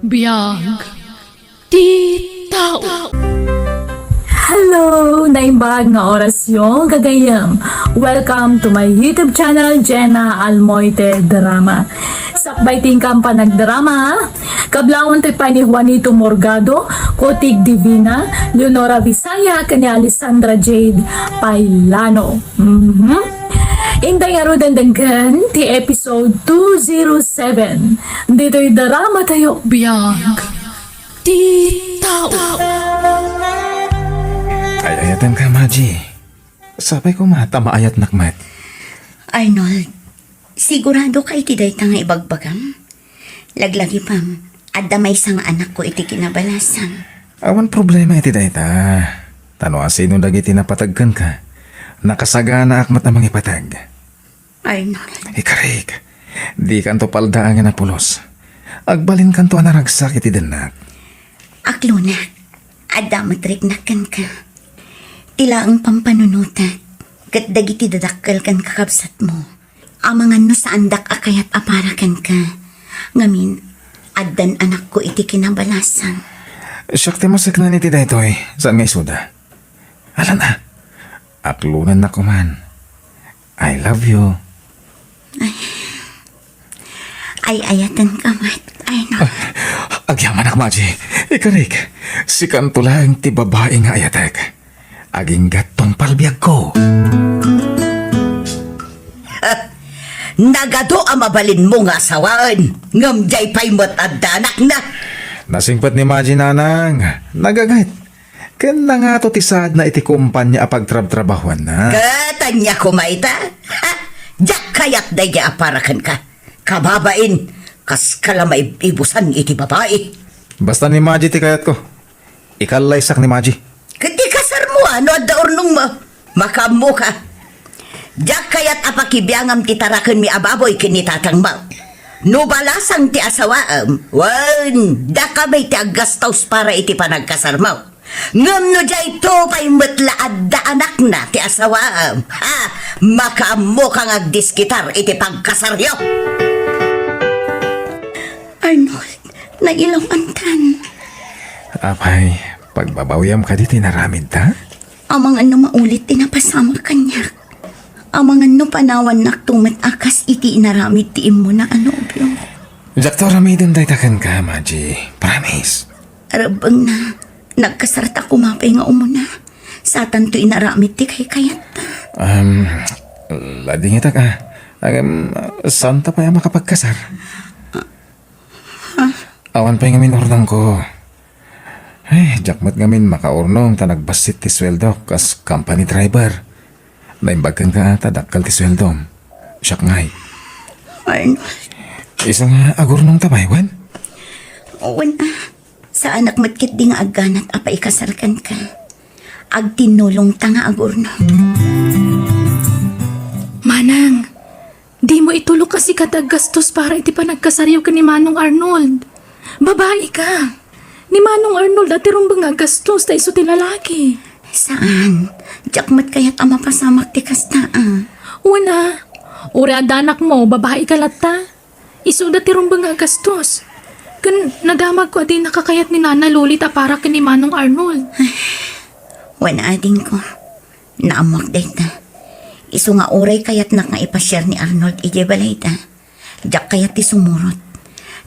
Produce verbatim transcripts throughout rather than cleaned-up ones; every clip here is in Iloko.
Biag ti tao. Hello! Naimbag nga orasyo, gagayyem. Welcome to my YouTube channel, Jenna Almoite Drama. Sakbay ti inkan panagdrama, kablawan ti pay ni Juanito Morgado, Kotig Divina, Leonora Bisaya, ken ni Alessandra Jade Pailano. Mhm. Intay ngaruden denggen ti episode two zero seven. Ditoy drama tayo, Biag ti tao. Ay-ayatenka, Maji. Sapay koma ta maayatnak met. Arnold, sigurado ka iti dayta nga ibagbagam? Laglagipem, adda maysa nga anakko iti kinabalasan. Awan problema iti dayta. Ta no asino dagiti napateg kenka, nakasaganaak met a mangipateg. Arnold. Ikarik, dikanto paldaangen a pulos. Agbalinkanto a naragsak iti dennak. Aklonak, adda met riknak kenka. Ti laeng pampanunotek ket dagiti dadakkel ken kakabsatmo. Amangan no saandak a kayat a para kenka. Ngamin, addan anakko iti kinabalasan. Siak ti maseknan iti daytoy, saan nga isuda. Alan a, aklonennak koman. I love you. Ay, ay-ayatenka met, Arnold. Agyamanak, Maji. Ikarik, sikanto laeng ti babai nga ayatek. Agingga't tungpal biagko. Nagadu a mabalinmo nga asawaen, ngem diay pay met adda anakna. Nasingpet ni Maji, Nanang. Nagaget. Ken nangato ti saadna iti kompania a pagtrabtrabahuanna. Ket ania koma ita? Ha? Diak kayat daydiay a para kenka. Kababain, kaska la maib-ibusan iti babai. Basta ni Maji ti kayatko. Ikallaysak ni Maji. Ket ikasarmo a no adda urnongmo. Makaammoka. Diak kayat a pakibiangam ti tarakenmi a baboy ken ni tatangmo. No balasang ti asawaem, wen, daka met ti aggastos para iti panagkasarmo. Ngem no diayto pay met la adda anakna ti asawaem, ha, makaammoka nga agdiskitar iti pagkasaryo. Arnold, nailaw-antan. Apay, pagbabawiam kadi ti inaramidta? Amangan no maulit ti napasamak kaniak. Amangan no panawannakto met a kas iti inaramid ti immuna a nobio. Diakto aramiden dayta kenka, Maji. Promise. Rebbengna, nagkasarta koma pay nga umuna. Satanto inaramid ti kaykayatta. Um, ladingitak a. Ngem, saanta pay a makapagkasar? Awan pay ngamin urnongko. Ay, diak met ngamin makaurnong ta nagbassit ti sueldok kas company driver. Naimbag kenka ta dakkel ti sueldom. Siak ngay. Arnold. Isu nga agurnongta pay, wen? Wen a. Saanak met ketdi nga agganat a paikasar kenka. Agtinnulongta nga agurnong. Manang, dimo itulok a sika ti aggastos para iti panagkasaryo ken ni Manong Arnold. Babaika. Ni Manong Arnold a ti rumbeng nga aggastos ta isu ti lalaki. Saan? Diak met kayat a mapasamak ti kasta a. Wen a. Uray adda anakmo, babaika latta. Isuda ti rumbeng nga agastos. Ken nadamagko a dinaka kayat ni Nana Lolit a para ken ni Manong Arnold. Wen a, adingko. Naammoak dayta. Isu nga uray kayatnak nga ipasiar ni Arnold idiay balayda, diak kayat ti sumurot.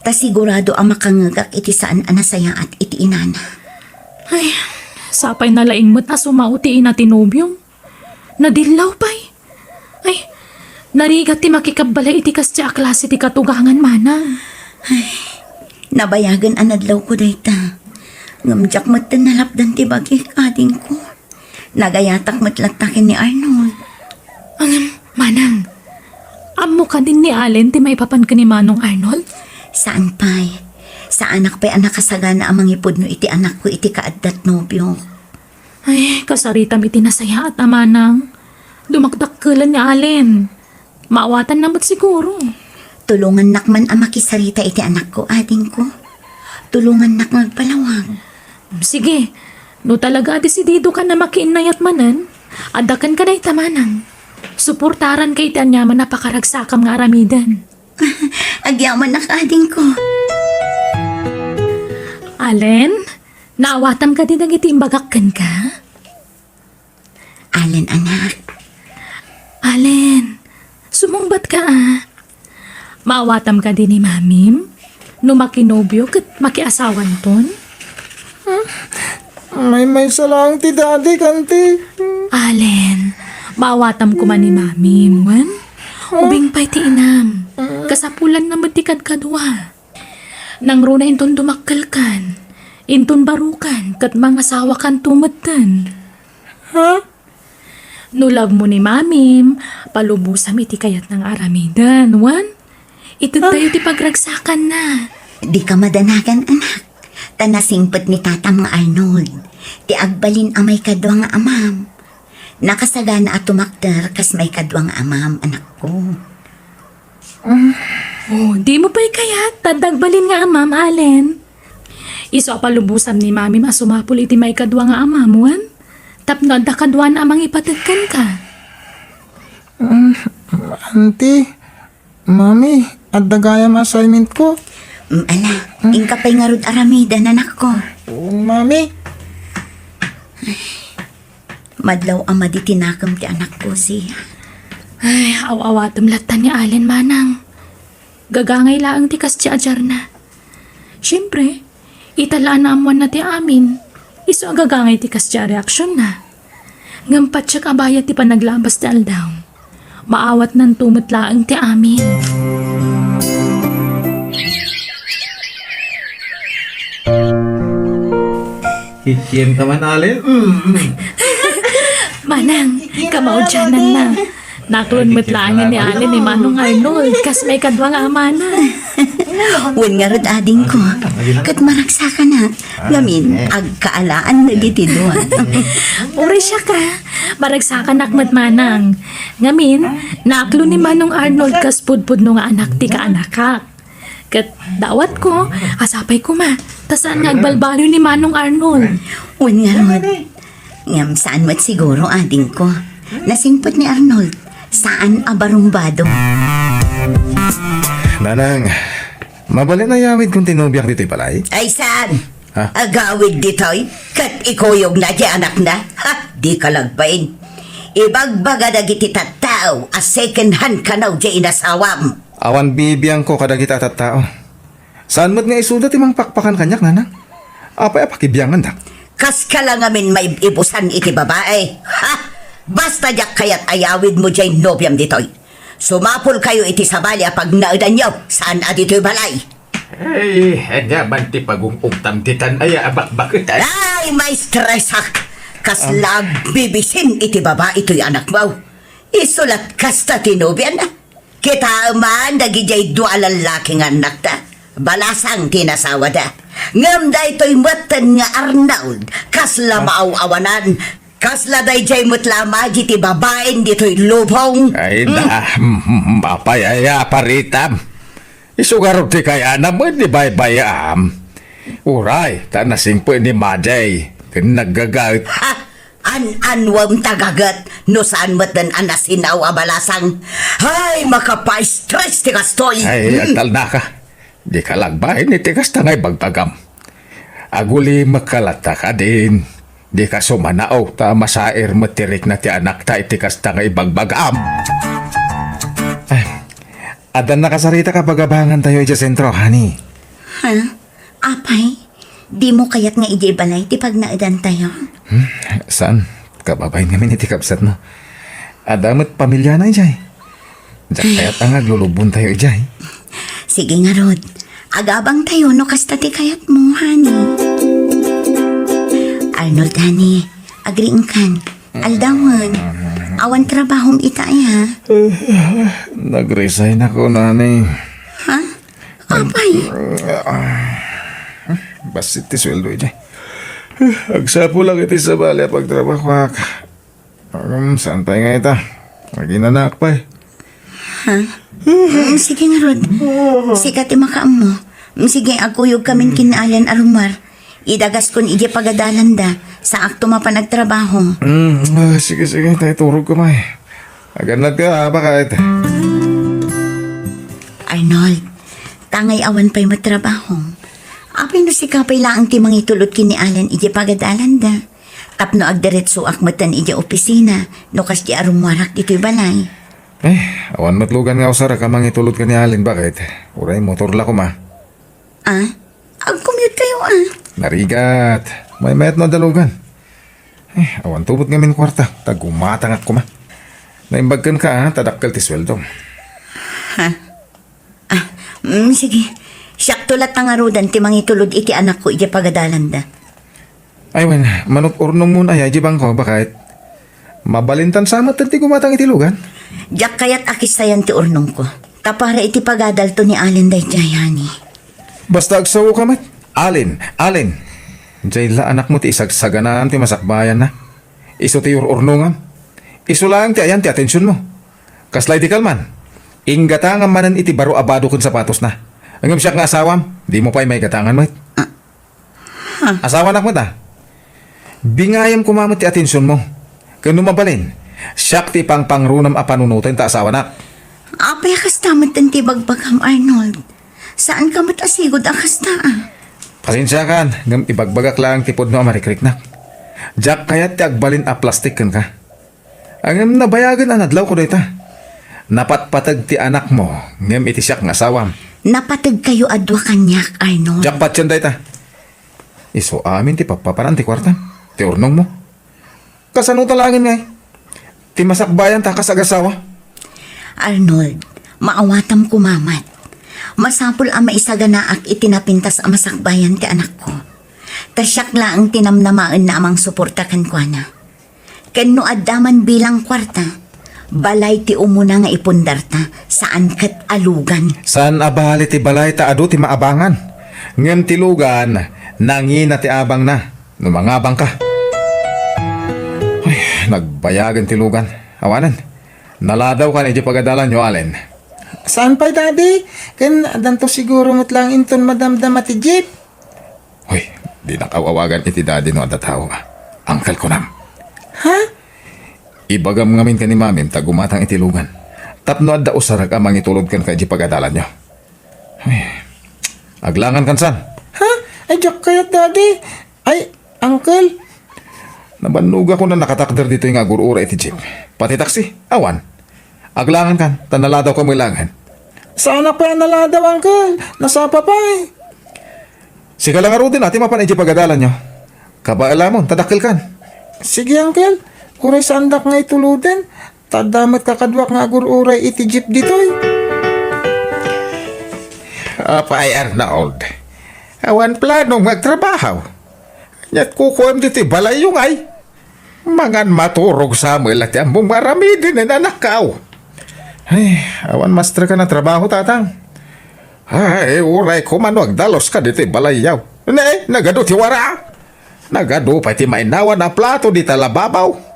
Ta sigurado a makangngegak iti saan a nasayaat iti inana. Ay, sapay nalaing met a sumao ti ina ti nobiom. Nadillaw pay. Ay, narigat ti makikabbalay iti kasdiay a klase ti katugangan, Manang. Ay, nabayagen a nadlawko dayta. Ngem diak metten nalapdan ti bagik, adingko. Nagayatak met latta ken ni Arnold. Ngem, Manang, ammo kadin ni Allen ti maipapan ken ni Manong Arnold? Saan pay. Saanak pay a nakasagana a mangipudno iti anakko iti kaaddat nobio. Ay, kasaritam iti nasayaat a manang. Dumakdakkelen ni Allen. Maawatanna met siguro. Tulongannak man a makisarita iti anakko, adingko. Tulongannak nga agpalawag. Sige, no talaga a desididokan a makiinnayat manen, adda kenka dayta manang. Suportaranka iti aniaman a pakaragsakam nga aramiden. Agyamanak, adingko. Allen, naawatam kadi dagiti imbagak kenka? Allen, anak. Allen, sumungbat ka, ah. Maawatam kadi ni Mamim? No makinobio ket makiasawanton? Maymaysa laeng ti daddy, kanti. Allen, maawatam koma ni Mamim, wen? Ubing pay ti inam. Kasapulanna met ti kadkadua. Nangruna inton dumakkelkan, inton barokan, ket mangasawakanto metten. Ha? No love mo ni Mamim, palubosam iti kayatna nga aramiden, wen? Itedtayo ti pagragsakanna. Dika madanagan, anak. Ta nasingpet ni tatam nga Arnold ti agbalin a maikadua nga amam. Nakasagana a tumakder kas maikadua nga amam, anakko. Oh, dimo pay kayat ta adda agbalin nga amam, Allen? Isu a palubosam ni Mamim a sumapul iti maikadua nga amam, wen? Tapno adda kaduana a mangipated kenka. Mm, Auntie, Mami, adda gayam assignment ko. Mm, ala, inka pay ngarud aramiden, anakko. Mami. Madlaw a madi ti nakem ti anakko, Zia. Ay, aw-awatem latta ni Allen, manang. Gagangay laeng ti kasdiay a diarna. Siempre, ita la a naammoanna ti amin, isu a gagangay ti kasdiay a reaksionna. Ngem patiek a bayat ti panaglabas ti aldaw. Maawatnanto met laeng ti amin. Kikien ka man, Allen? Mm. Manang, kamaudiananna. Naklon met laeng ni Allen ni Manong Arnold, kas maikadua nga amana. Wen ngarud, adingko, ket maragsakanak. Ngamin, agkaalaan dagiti dua. Uray siak, magragsakanak met, manang. Ngamin, naklon ni Manong Arnold kas pudpudno nga anak ti kaanakak. Ket dawatko a sapay koma, ta saan nga agbalbaliw ni Manong Arnold. Wen ngarud. Ngem saan met siguro, adingko. Nasingpet ni Arnold. Saan a barumbado. Nanang, mabalin a yawidkon ti nobiak ditoy balay? Ay, saan? Ha? Agawid ditoy, ket ikuyogna diay anakna? Ha? Dika lagbain. Ibagbaga dagiti tattao a second hand kano diay inasawam. Awan bibiangko kadagita a tattao. Saan met nga isuda ti mangpakpakan kaniak, nanang? Apay a pakibiangandak? Kaska la ngamin maib-ibusan iti babai. Ha? Basta diak kayat a yawidmo diay nobiam ditoy. Sumapulkayo iti sabali a pagnaedanyo, saan a ditoy balay. Ay, ania man ti pagum-umtam ditan aya a bakbaketan? Ay, maestresak! Kasla agbibisin iti babai toy anakmo. Isu la't kasta ti nobiana. Kitaem man dagidiay dua a lallaki nga annakta. Balasang ti nasawada. Ngem daytoy metten nga Arnold, kasla maaw-awanan. Kasla daydiay met la a madi ti babain ditoy lubong. Ay, da, mm, mm, apay aya a paritam? Isu ngarud ti kayana met ni baybay-am. Uray, ta nasingpet ni Madey, ken naggagaet. Ha? An-anuem ta gaget no saan metten a nasinaw a balasang. Hay, makapaistres ti kastoy. Ay, hmm, agtalnaka. Dika lagbain iti kasta nga ibagbagam. Agulimekka latta kadin. Dika sumanaw ta masair met ti rikna ti anakta iti kasta nga ibagbagam. Ay, addan nakasarita ka pagabangan tayo iti sentro, honey. Ha? Apay, dimo kayat nga idiay balay ti pagnaedantayo? Hmm, saan? Kababain ngamin iti kabsatmo. Adda met pamiliana idiay. Diak kayat a nga aglulubontayo idiay. Sige ngarud, agabangtayo no kasta ti kayatmo, honey. Arnold, honey, agriingkan. Aldawen, awan trabahom ita aya? Nag-resign ako, honey. Ha? Apay? Bassit ti sueldo iti. Agsapulak iti sabali a pagtrabahoak. Um, saan pay nga ita? Aginanak pay. Ha? Mm, sige ngarud. Sika ti makaammo. Mm, sige, agkuyogkamin ken ni Allen a rummuar. Idagaskon idiay pagadalanda. Saakto mapan agtrabaho. Mm, ah, sige, sige. Tay turog ka, may. Agannad ka, ha, bakit? Arnold, tangay awan pay met trabahom. Apay no sika pay laeng ti mangitulod ken ni Allen idiay pagadalanda? Tapno agdiretsoak metten idiay opisina no kasdi a rummuarak ditoy balay. Eh, awan met lugan nga usarek a mangitulod ken ni Allen, baket? Uray motor la koma. Ah? Agcommute kayo, ah? Narigat. Maymayat no adda lugan. Eh, awan tubot ngamin kuarta. Ta gumatangak koma. Naimbag kenka, ah, ta dakkel ti sueldo. Ha? Ah, mm, sige. Siakto latta ngaruden ti mangitulod iti anakko idiay pagadalanda. Ay, wen, manut-urnongmon aya idiay bangko, baket? Mabalintan sa met ti gumatang iti lugan. Diak kayat a kissayan ti urnongko. Ta para iti pagadalto ni Allen daydiay, honey. Basta agsaoka met. Allen, Allen. Diay la anakmo ti isagsaganaam ti masakbayanna. Isu ti ur-urnongam. Isu laeng ti ayan ti atensionmo. Kasla idi kalman, inggatangam manen iti baro a bado ken sapatosna. Ngem siak nga asawam, dimo pay maigatangan met. Ah. Huh. Asawanak met, a. Bingayam koma met ti atensionmo. Ken no mabalin, siak ti ipangpangronam a panunoten ta asawanak. Apay a kasta met ti ibagbagam, Arnold? Saanka met a sigud a kasta, a. Pasensiakan, ngem ibagbagak laeng ti pudno a marikriknak. Diak kayat ti agbalin a plastik kenka. Ngem nabayagen a nadlawko dayta. Napatpateg ti anakmo, ngem iti siak nga asawam. Napategkayo a dua kaniak, Arnold. Diak patien dayta. Isu amin ti pappapanan ti kuartam, ti urnongmo. Kasano ta laengen ngay? Ti masakbayan ta kas agasawa? Arnold, maawatam koma met. Masapul a maisaganaak iti napintas a masakbayan ti anakko. Ta siak laeng ti namnamaenna a mangsuporta kenkuana. Ken no adda man bilang kuarta, balay ti umuna nga ipundarta, saan ket a lugan. Saan a bali ti balay ta adu ti maabangan. Ngem ti lugan, nangina ti abangna. No mangabangka. Ay, nagbayagen ti lugan. Awanen. Naladawkan idiay pagadalanyo, Allen. Saan pay, Daddy? Ken addanto siguro met laeng inton madamdama ti jeep. Hoy, dinak aw-awagan iti Daddy no adda tao, a. Uncle kunam. Ha? Ibagam ngamin ken ni Mamim ta gumatang iti lugan. Tapno adda usarek a mangitulod kenka idiay pagadalanyo. Ay, aglangan kan san? Ha? Ay, diak kayat, Daddy. Ay, Uncle. Nabannogakon a nakatakder ditoy nga agur-uray iti jeep. Pati taksi, awan. Aglangan kan, ta naladawka met laengen. Saanak pay a naladaw, Uncle. Nasapa pay. Sika la ngaruden a ti mapan idiay pagadalanyo. Kabaelamon, ta dakkel kan. Sige, Uncle. Uray saandak nga ituloden. Ta adda met kakaduak nga agur-uray iti jeep ditoy. Apay, Arnold, awan planom nga agtrabaho? Ania't kukuem ditoy balayyo ngay? Mangan maturog sa met la ti ammom nga aramiden, anakko. Ay, awan masterka a trabaho, Tatang. Ay, uray koma no agdaluska ditoy balayyo. Ne, nagadu ti wara. Nagadu pay ti mainawan a plato dita lababaw.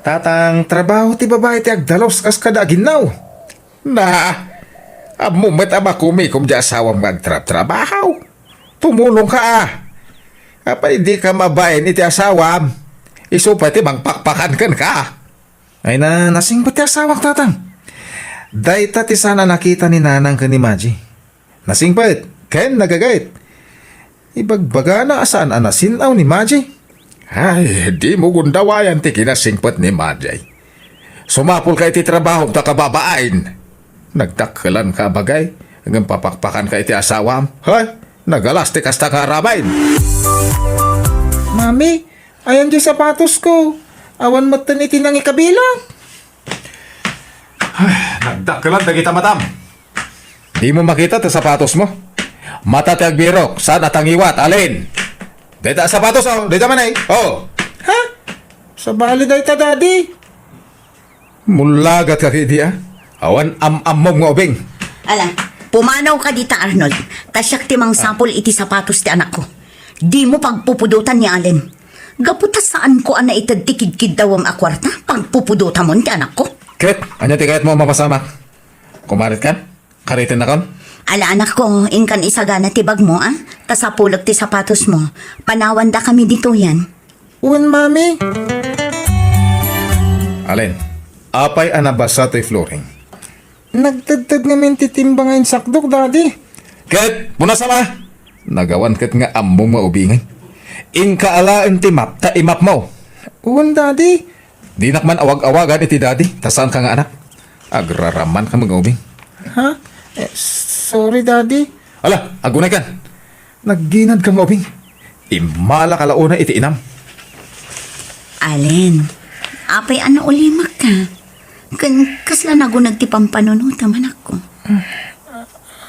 Tatang, trabaho ti babai ti agdalus kas kada aginnaw. Na, ammom met a makumikom ti asawam nga agtrabtrabaho. Tumulongka, a. Apay dika mabain iti asawam? Isu pay ti mangpakpakan kenka. Ay na, nasingpet ti asawak, Tatang. Dayta ti saan a nakita ni Nanang ken ni Maji. Nasingpet ken nagagayt. Ibagbagana a saan a nasin-aw ni Maji. Ay, dimo gundawayan ti kinasingpet ni Maji. Sumapulka iti trabahom ta kababain. Nagdakkelanka a bagay, ngem papakpakanka iti asawam. Hay, nagalas ti kasta nga aramid. Mami, ayan ti sapatosko. Awan metten iti nangikabilang. Ay, nagdakkelan dagita matam. Dimo makita ti sapatosmo? Mata ti agbirok, saan a tangiwat, Allen? Dayta a sapatos, oh, dayta man, eh. Oh. Ha? Sabali dayta, Daddy. Mullagatka kadi, a. Awan am-ammom nga ubing. Ala, pumanawka dita, Arnold. Ta siak ti mangsapul iti sapatos ti anakko. Dimo pagpupudotan ni Allen. Gapu ta saanko a naited ti kidkiddawem a kuarta, pagpupudotamon ti anakko. Ket, ania ti kayatmo a mapasamak? Kumaritkan? Karitennakon? Ala, anakko, inkan isagana ti bagmo, a? Ta sapulek ti sapatosmo. Panawandakami ditoyen. Wen, Mami. Alin? Apay a nabasa toy floaring? Nagtedted ngamin ti timba nga insakdok, Daddy. Ket, punas a ma! Nagawan ket nga ammom nga ubingen. Inka alaen ti map ta imapmo. Wen, Daddy. Dinak man awag-awagan iti Daddy, ta saanka nga anak. Agraramanka nga ubing. Ha? Eh, sorry, Daddy. Ala, agunaykan. Nagginadka nga ubing. Immalaka la unay iti inam. Alin? Apay a naulimakka? Ken kasla nagunag ti pampanunotam, anakko?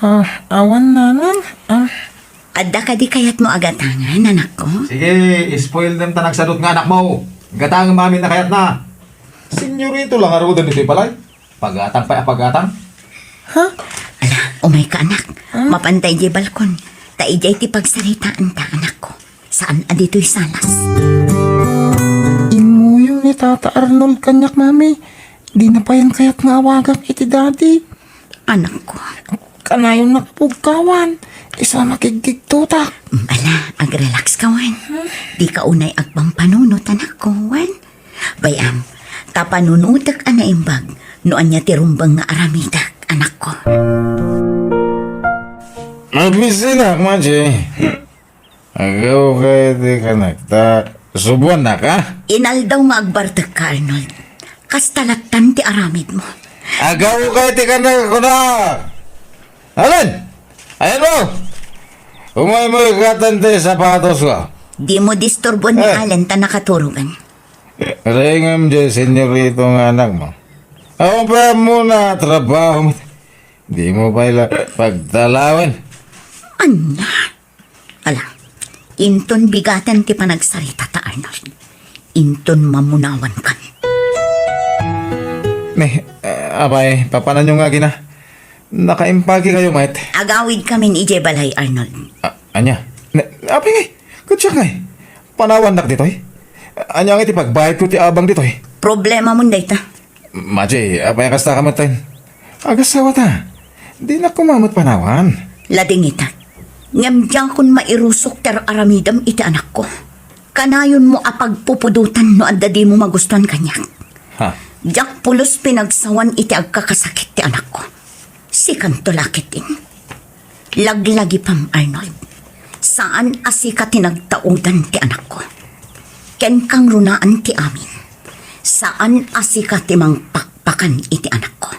Ah, awan, nanang. Ah. Adda kadi kayatmo a gatangan, anakko? Sige, spoil dem ta nagsadut nga anakmo. Gatangem amin a kayatna. Senyorito la ngaruden ditoy balay. Pagatang pay a pagatang. Ha? Ala, umayka, anak. Ah? Mapanta idiay balkon. Ta idiay ti pagsaritaanta, anakko. Saan a ditoy salas. Immuyong ni Tata Arnold kaniak, Mami. Dina payen kayat nga awagak iti Daddy. Anakko. Kanayon a pugkawan. Isu a makigkigtotak. Ala, agrelaxka wen. Dika unay agpampanunot, anakko, wen. Bay-am, ta panunotek a naimbag no ania ti rumbeng nga aramidek, anakko. Magbisinak, Maji. Agaw kay ti kanakta. Subuannak, ha? Inaldaw nga agbartekka, Arnold. Kasta lattan ti aramidmo. Agaw kay ti kanak, kunak. Alin? Ayan mo! Umay mo ikatan ti sapatos ko. Dimo disturbuan ni Eh. Allen ta nakaturogan. Rengem di senyorito nga anakmo. Awan pay ammona a trabaho met. Dimo pay la pagtalawen. Ania? Ala, inton bigaten ti panagsarita ta, Arnold. Inton mamunawankan. Ne, eh, apay, papananyo nga agina? Nakaimpagikayo met. Agawidkamin idiay balay, Arnold. A-, ania? Ne, apay ngay? Ket siak ngay? Panawannak ditoy? Ania ngay ti pagbayadko ti abang ditoy? Problemamon dayta. Maji, apay a kasta ka met? Agasawata. Dinak koma met panawan. Ladingitak. Ngem diakon mairusok ti ar-aramidem iti anakko. Kanayonmo a pagpupudotan no adda dimo magustuan kaniak. Ha? Diak pulos pinagsawan iti agkakasakit ti anakko. Sikanto la ketdin. Laglagipem, Arnold. Saan a sika ti nagtaudan ti anakko. Ken kangrunaan ti amin. Saan a sika ti mangpakpakan iti anakko.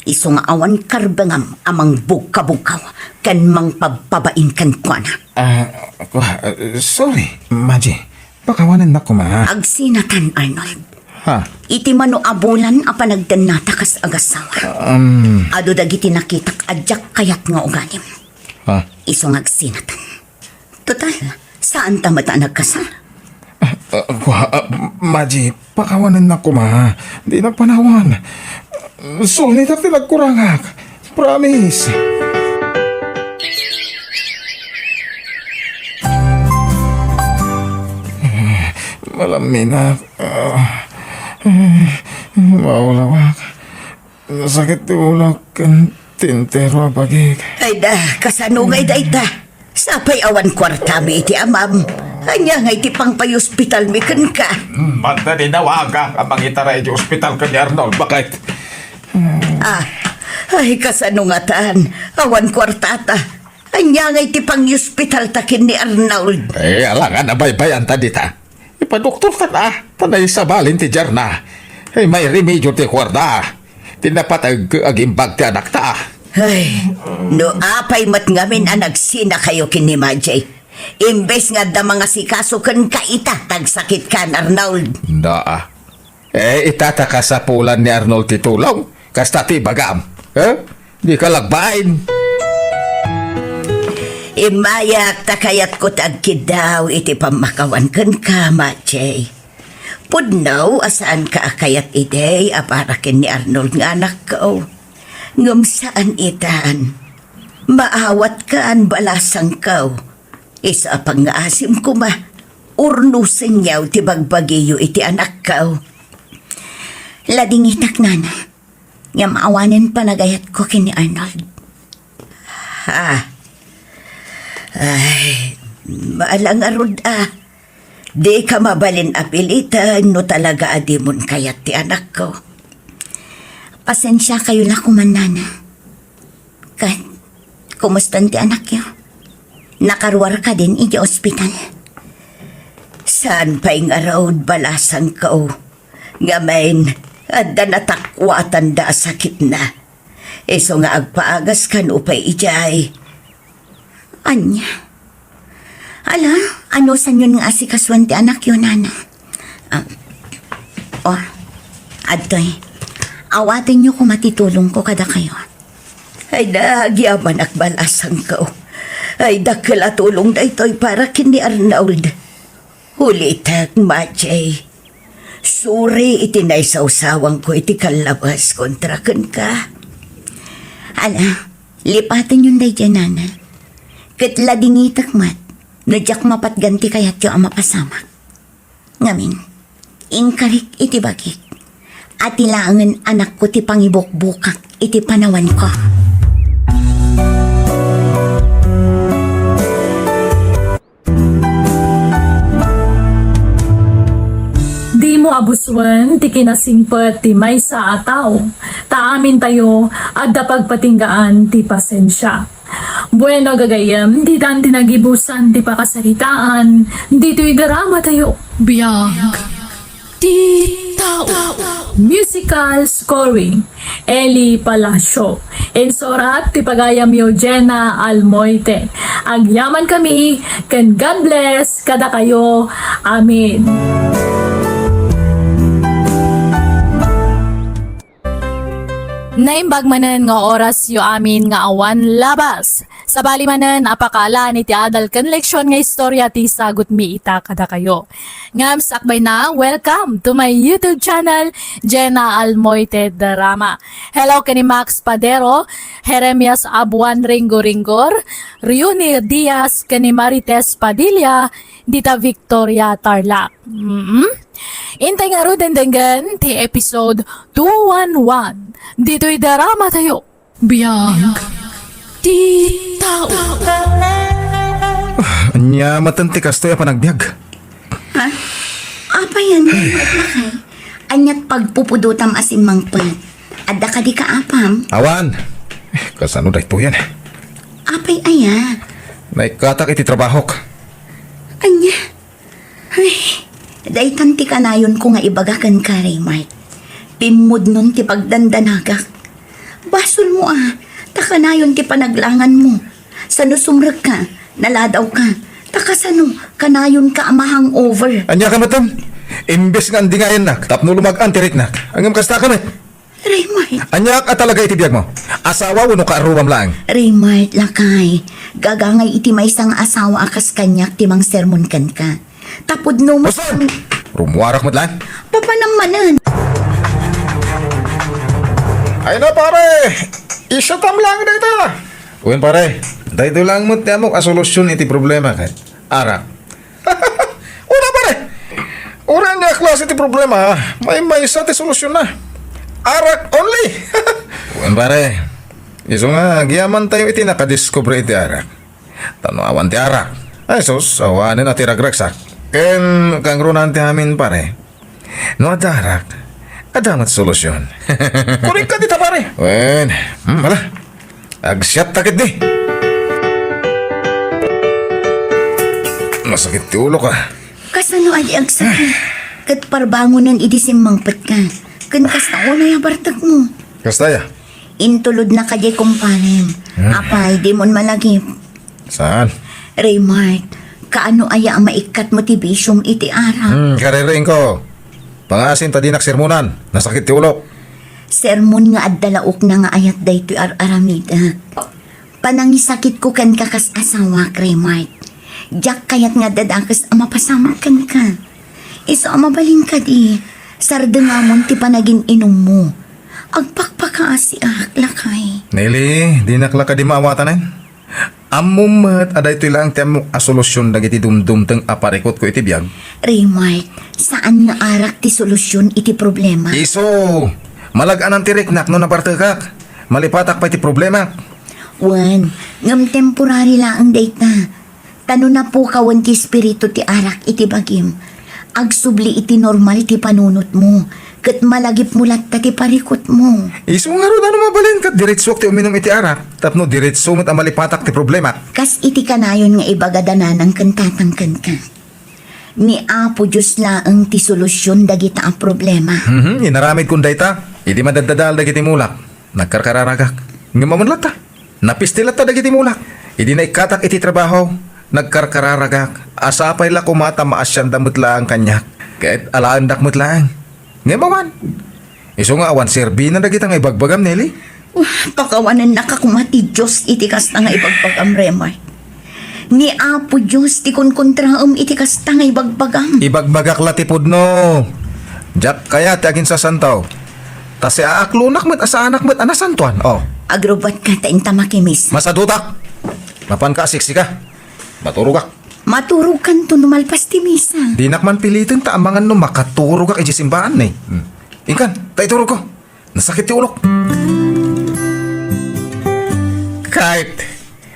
Isu nga awan karbengam a mangbugkabugkaw ken mangpabpabain kenkuana. Ah, kua-, ah, sorry, Maji. Pakawanennak koma. Agsinatan, Arnold. Ha? Iti mano a bulan a panagdennata kas agasawa. Um. Adu dagiti nakitak a diak kayat nga ugalim. Ha? Isu nga agsinatan. Total, saan ta met a nagkasal? Ah, ah, kua-, ah, Maji, pakawanennak koma. Dinak panawan. Sulnitak ti nagkurangak. Promise. Malaminak. Ah, maulawak. Sakit ti ulok ken ti entero a bagik. Ay da, kasano ngay dayta? Sapay awan kuartami iti amam. Ania ngay ti pangpayospitalmi kenka? Hmm, manta dinawagak a mangitaray iti ospital ken ni Arnold. Bakit? Ah, ay, kasano ngatan? Awan kuartata. Ania ngay ti pangyospitalta ken ni Arnold? Eh, alangan a baybayanta dita. Ipadoktorta na, ta naisabalin ti diarna. Ay, may remedio ti kuarda. Ti napateg agimbag ti anakta. Ay, no apay met ngamin a nagsinakayo ken ni Majay. Imbes nga adda mangasikaso kenka ita, tagsakit kan Arnold. Naa. Eh, ita ta kasapulan ni Arnold ti tulong. Kasta ti ibagam. Eh? Di ka lagbain. Immayak ta kayatko ti agkiddaw iti pammakawan kenka, Majay. Pudno a saanka a kayat idi a para ken ni Arnold nga anakko. Ngem saan itan. Maawatkan balasangko. Isu a pangngaasim koma, urnosenyo ti bagbagiyo iti anakko. Ladingitak, nana. Ngem awanen panagayatko ken ni Arnold. Ha? Ay, mala ngarud a. Dika mabalin a pilitan no talaga a dimon kayat ti anakko. Pasensiakayo la koma, nana. Ket, kumustan ti anakyo? Nakaruar kadin iti ospital? Saan pay ngarud, balasangko. Ngamin, adda natakuatan da a sakitna. Isu nga agpaagas kano pay idiay. Ania? Ala, anusanyon nga asikasuen ti anakyo, nana? Ah, oh, adtoy. Awatenyo koma ti tulongko kadakayo. Ay, nagyamanak, balasangko. Ay, dakkel a tulong daytoy para ken ni Arnold. Ulitek, Majay. Suri iti naisawsawangko iti kallabas kontra kenka. Ala, lipatenyon daydiay, nana. Ket ladingitek met no diak mapatgan ti kayatyo a mapasamak. Ngamin, inkarik iti bagik. Ati laengen anakko ti pangibukbukak iti panawanko. Dimo abusuen ti kinasingpet ti maysa a tao, ta amintayo adda pagpatinggaan ti pasensia. Bueno, gagayyem, ditan ti nagibusan ti pakasaritaan ditoy drama tayo. Biag ti tao. Musical scoring, Eli Palacio. Insurat ti pagayamyo, Jenna Almoite. Agyaman kami, ken God bless kadakayo. Amen. Naimbag manen nga orasyo amin nga awan labas. Sabali manen a pakaalan iti adal ken leksion nga istorya ti isagutmi ita kadakayo. Ngem sakbayna, welcome to my YouTube channel, Jenna Almoite Drama. Hello ken ni Max Padero, Jeremias Abuan Ringgoringgor, Rioni Diaz ken ni Marites Padilla, dita Victoria, Tarlac. Mm-mm. Intay ngaruden denggen ti episode two one one ditoy drama tayo. Biag ti tao. Ah, ania maten ti kastoy a panagbiag? Ha? Apay, ania, lakay? Aniat pagpupudotam a simmangpet? Adda kadi kaapam? Awan. Eh, kasano daytoyen? Apay aya? Naikkatak iti trabahok. Ania? Ay, daytan ti kanayonko nga ibaga kenka, Raymart. Pimmudnon ti pagdandanagak. Basolmo a, ta kanayon ti panaglanganmo. Sano sumrekka, naladawka, ta kasano kanayonka a ma-hangover? Ania ka metten? Imbes nga andingayannak tapno lumag-an ti riknak, ngem kasta ka met. Raymart. Aniak a talaga iti biagmo? Asawa wenno kaarruam laeng? Raymart, lakay. Gagangay iti maysa nga asawa a kas kaniak ti mangsermon kenka. Ta pudno met. Basta! Rummuarak met laeng. Papanam manen. Ay na, pare! Isatam laeng dayta! Wen, pare, daytoy laeng met ti ammok a solusyon iti problema ket arak. Una, pare! Uray ania a klase ti problema, maymaysa ti solusyonna. Arak only! Wen, pare, isu nga agyamantayo iti nakadiskubre iti arak. Ta no awan ti arak, ay sus, awanen a ti ragragsak. Ken kangrunan ti amin, pare. No adda arak, adda met solusyon. Korek ka dita, pare. Wen, hmm, ala. Agsiatta ketdi. Nasakit ti ulok, ah. Kasano a di agsakit? Ket parbangonen idi simmangpetka. Ken kasta unay a bartekmo. Kasta aya? Intulodna kadi kumparem. Hmm. Apay, dimon malagip. Saan? Raymart, kaano aya a maikkatmo ti bisiom iti arak? Hmm, kaririingko. Pangaasim ta dinak sermonan. Nasakit ti ulok. Sermon nga adda laokna nga ayat daytoy ar-aramidek. Panangisakitko kenka kas asawak, Raymart. Diak kayat nga adda dakes a mapasamak kenka. Isu a mabalin kadi, sardengamon ti panagin-inummo. Agpakpakaasiak, lakay. Nelly, dinak la kadi maawatanen. Ammom met a daytoy laeng ti ammok a solusyon dagiti dumdumteng a parikutko iti biag. Raymart, saan nga arak ti solusyon iti problema. Isu! Malag-anan ti riknak no nabartekak. Malipatak pay ti problemak. Wen, ngem temporary laeng dayta. Ta no napukawen ti espiritu ti arak iti bagim, agsubli iti normal ti panunotmo, ket malagipmo latta ti parikutmo. Isu ngarud, no mabalin ket diretsuak ti uminum iti arak, tapno diretsu met a malipatak ti problemak. Kas iti kanayon nga ibaga da nanang ken tatang kenka. Ni Apo Dios laeng ti solusion dagita a problema. Mhm, inaramidkon dayta, idi madaddadael dagiti mulak. Nagkarkararagak. Ngem awan latta. Napisti latta dagiti mulak. Idi naikkatak iti trabaho, nagkarkararagak. Sapay la koma ta maasianda met laeng kaniak. Ket alaendak met laeng. Ngem awan. Isu nga awan serbina dagita nga ibagbagam, Nelly? Pakawanennaka koma ti Dios iti kasta nga ibagbagam, Remar. Ni Apo Dios ti kunkuntraem iti kasta nga ibagbagam. Ibagbagak la ti pudno. Diak kayat ti aginsasanto. Ta siak laeng met a saanak met a nasantoan. Oh. Agrubbuatka ta inta makimis. Masadutak. Mapanka a siksika. Maturogak. Maturogkanto no malpas ti misa. Dinak man piliten ta amangan no makaturogak iti simbaan, eh. Hmm. Inkan, ta iturogko. Nasakit ti ulok. Kayat,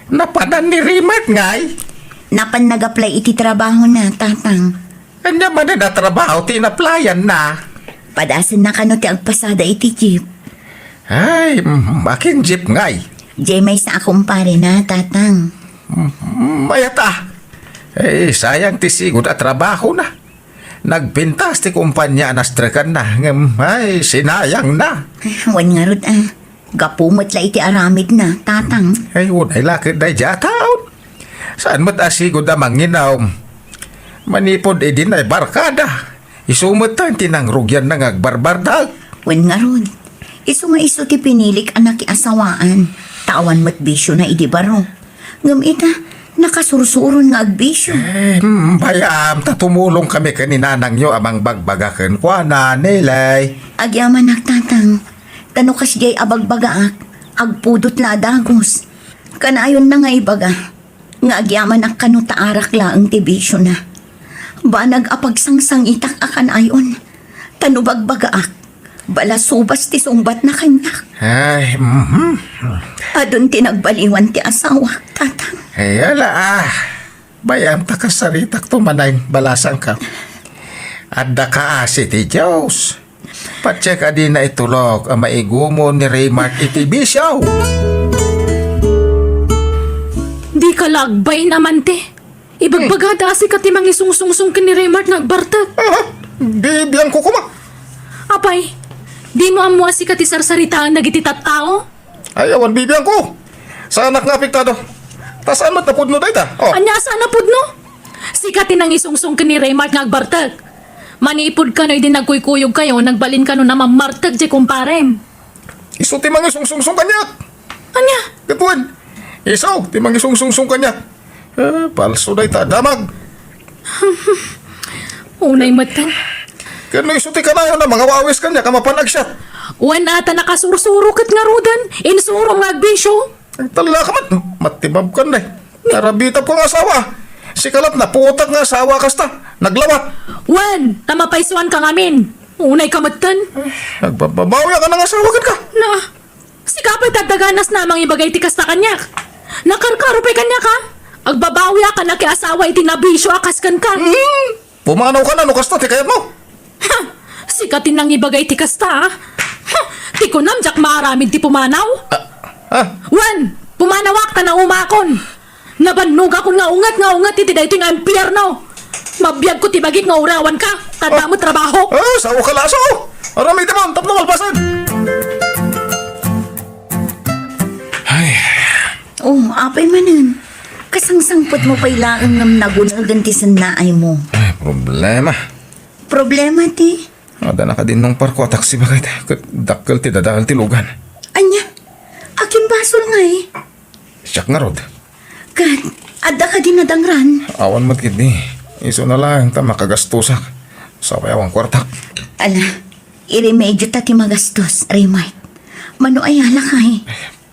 napanan ni Remart ngay? Napan nag-apply iti trabahona, Tatang. Ania manen a trabaho ti in-applyan-na? Padasenna kano ti agpasada iti jeep. Ay, mm, akin jeep ngay? Jay maysa a kumparena, Tatang. Mm, mayat a. Eh, sayang ti sigud a trabahona. Nagpintas ti kumpanya a nastrekanna, ngem, ay, sinayangna. Wen ngarud a, gapu met la iti aramidna, Tatang. Ay, unay la ket daydiay a taon. Saan met a sigud a manginum? Manipud idi naibarkada, isu met ti nangrugianna nga agbarbardak. Wen ngarud, isu nga isu ti pinilik a nakiasawaan, ta awan met bisiona idi baro. Ngem ita, nakasursuron nga agbisio. Eh, mm, bay-am, ta tumulongkami ken ni nanangyo a mangbagbaga kenkuana, Nelay. Agyamanak, Tatang. Ta no kasdiay a bagbagaak, agpudot la a dagus. Kanayonna nga ibaga, nga agyamanak kano ta arak laeng ti bisiona. Banag a pagsangsangitak a kanayon. Ta no bagbagaak, balasubas ti sungbatna kaniak. Ay, mhm. Adun ti nagbaliwan ti asawak, Tatang. Ay, ala, ah. Bay-am ta kasaritakto manen, balasangka. Adda kaasi ti Dios. Patse ka dina itulok a maigumon ni Remart iti bisio. Dika la agbain, amante. Ibagbagada a sika ti mangisungsungsong ken ni Remart nga agbartek. Aha, bibiangko koma. Apay, dimo ammo a sika ti sarsaritaen dagiti tattao? Ay, awan bibiangko. Saanak nga apektado. Ta saan met a pudno dayta? Oh. Ania a saan a pudno? Sika ti nangisungsong ken ni Remart nga agbartek. Manipud kano idi nagkuykuyogkayo, nagbalin kano a mammartek diay kumparem. Isu ti mangisungsungsong kaniak. Ania? Ket wen, isu ti mangisungsungsong kaniak. Eh, palso dayta a damag. Unay metten. Ket no isu ti kanayon a mangawawis kaniak a mapan agsiat. Wen a ta nakasursuro ket ngaruden, insurom nga agbisio. Tallaka met, matibabkan, day. Narabitapko nga asawa. Sika la't naputak nga asawa kasta, naglawat. Wen, ta mapaysuanka ngamin. Unayka metten. Agbabbabawiak a nangasawa kenka. Na, sika pay ti adda ganas a mangibagay ti kasta kaniak. Nakarkaro pay kaniak, a. Agbabawiak a nakiasawa iti nabisio a kas kenka. Hmm. Pumanawka no kasta ti kayatmo. Ha! Sika ti nangibagay ti kasta, a. Ha! Ti kunam diak maaramid ti pumanaw? Ah, ah. Wen, pumanawak ta naumakon. Nabannogakon nga unget nga unget iti daytoy nga impierno. Mabiagko ti bagik nga urawanka, ta adda met trabaho. Ah, sao ka laso. Aramidem tapno malpasen. Ay. Oh, apay manen. Kasangsangpetmo pay laeng ngem nagunegen ti sennaaymo. Ay, problema. Problema ti? Adda nakadinnong parko a taksi baket, ket dakkel ti dadael ti lugan. Ania? Akin basol ngay? Siak ngarud. Ket, adda kadi nadangran? Awan met ketdi. Isuna laeng ta makagastosak. Sapay awan kuartak. Ala, iremedio ta ti magastos, Remart. Mano aya lakay?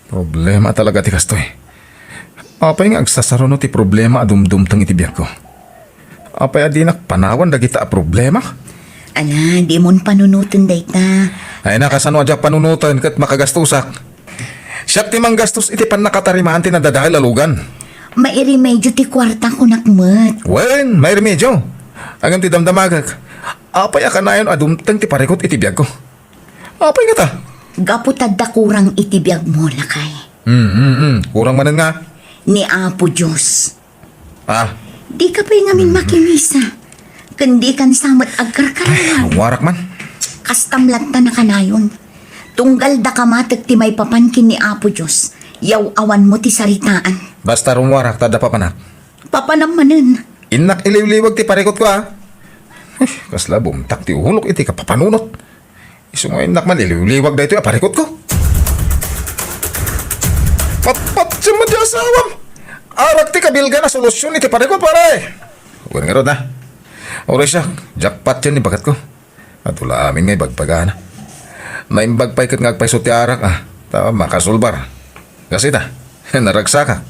Problema talaga ti kastoy. Apay nga agsasaruno ti problema a dumdumteng iti biagko? Apay a dinak panawan dagita a problema? Ala, dimon panunoten dayta. Ay, nakasano a diak panunoten ket makagastosak? Siak ti manggastos iti pannakatarimaan ti nadadael a lugan. Mairemedio ti kuarta, kunak met. Wen, mairemedio. Ngem ti damdamagek, Apay a kanayon a dumteng ti parikut iti biagko? Apay ngata? Gapu ta adda kurang iti biagmo, lakay. Hmm, hmm, hmm. Kurang manen nga? Ni Apo Dios. Ah. Dika pay ngamin makimisa. Ken dikan sa met agkarkarayan. Ay, warak man. Kastam latta a kanayon. Tunggal daka matek ti maipapan ken ni Apo Dios, yaw-awanmo ti saritaan. Basta rummuarak ta adda papanak. Papanam manen. Innak iliwliwag ti parikutko, a. Eh, kasla bumtak ti ulok iti kapapanunot. Isu nga innak man iliwliwag daytoy a parikutko. Patpatiem met ti asawam. Arak ti kabilgan a solusion iti parikut, pare. Wen ngarud, a. Uray siak, jackpot yan ni baketko. Adu la amin nga ibagbagana. Naimbag pay ket nga agpayso ti arak, a, ta makasulbar. Kas ita, naragsakak.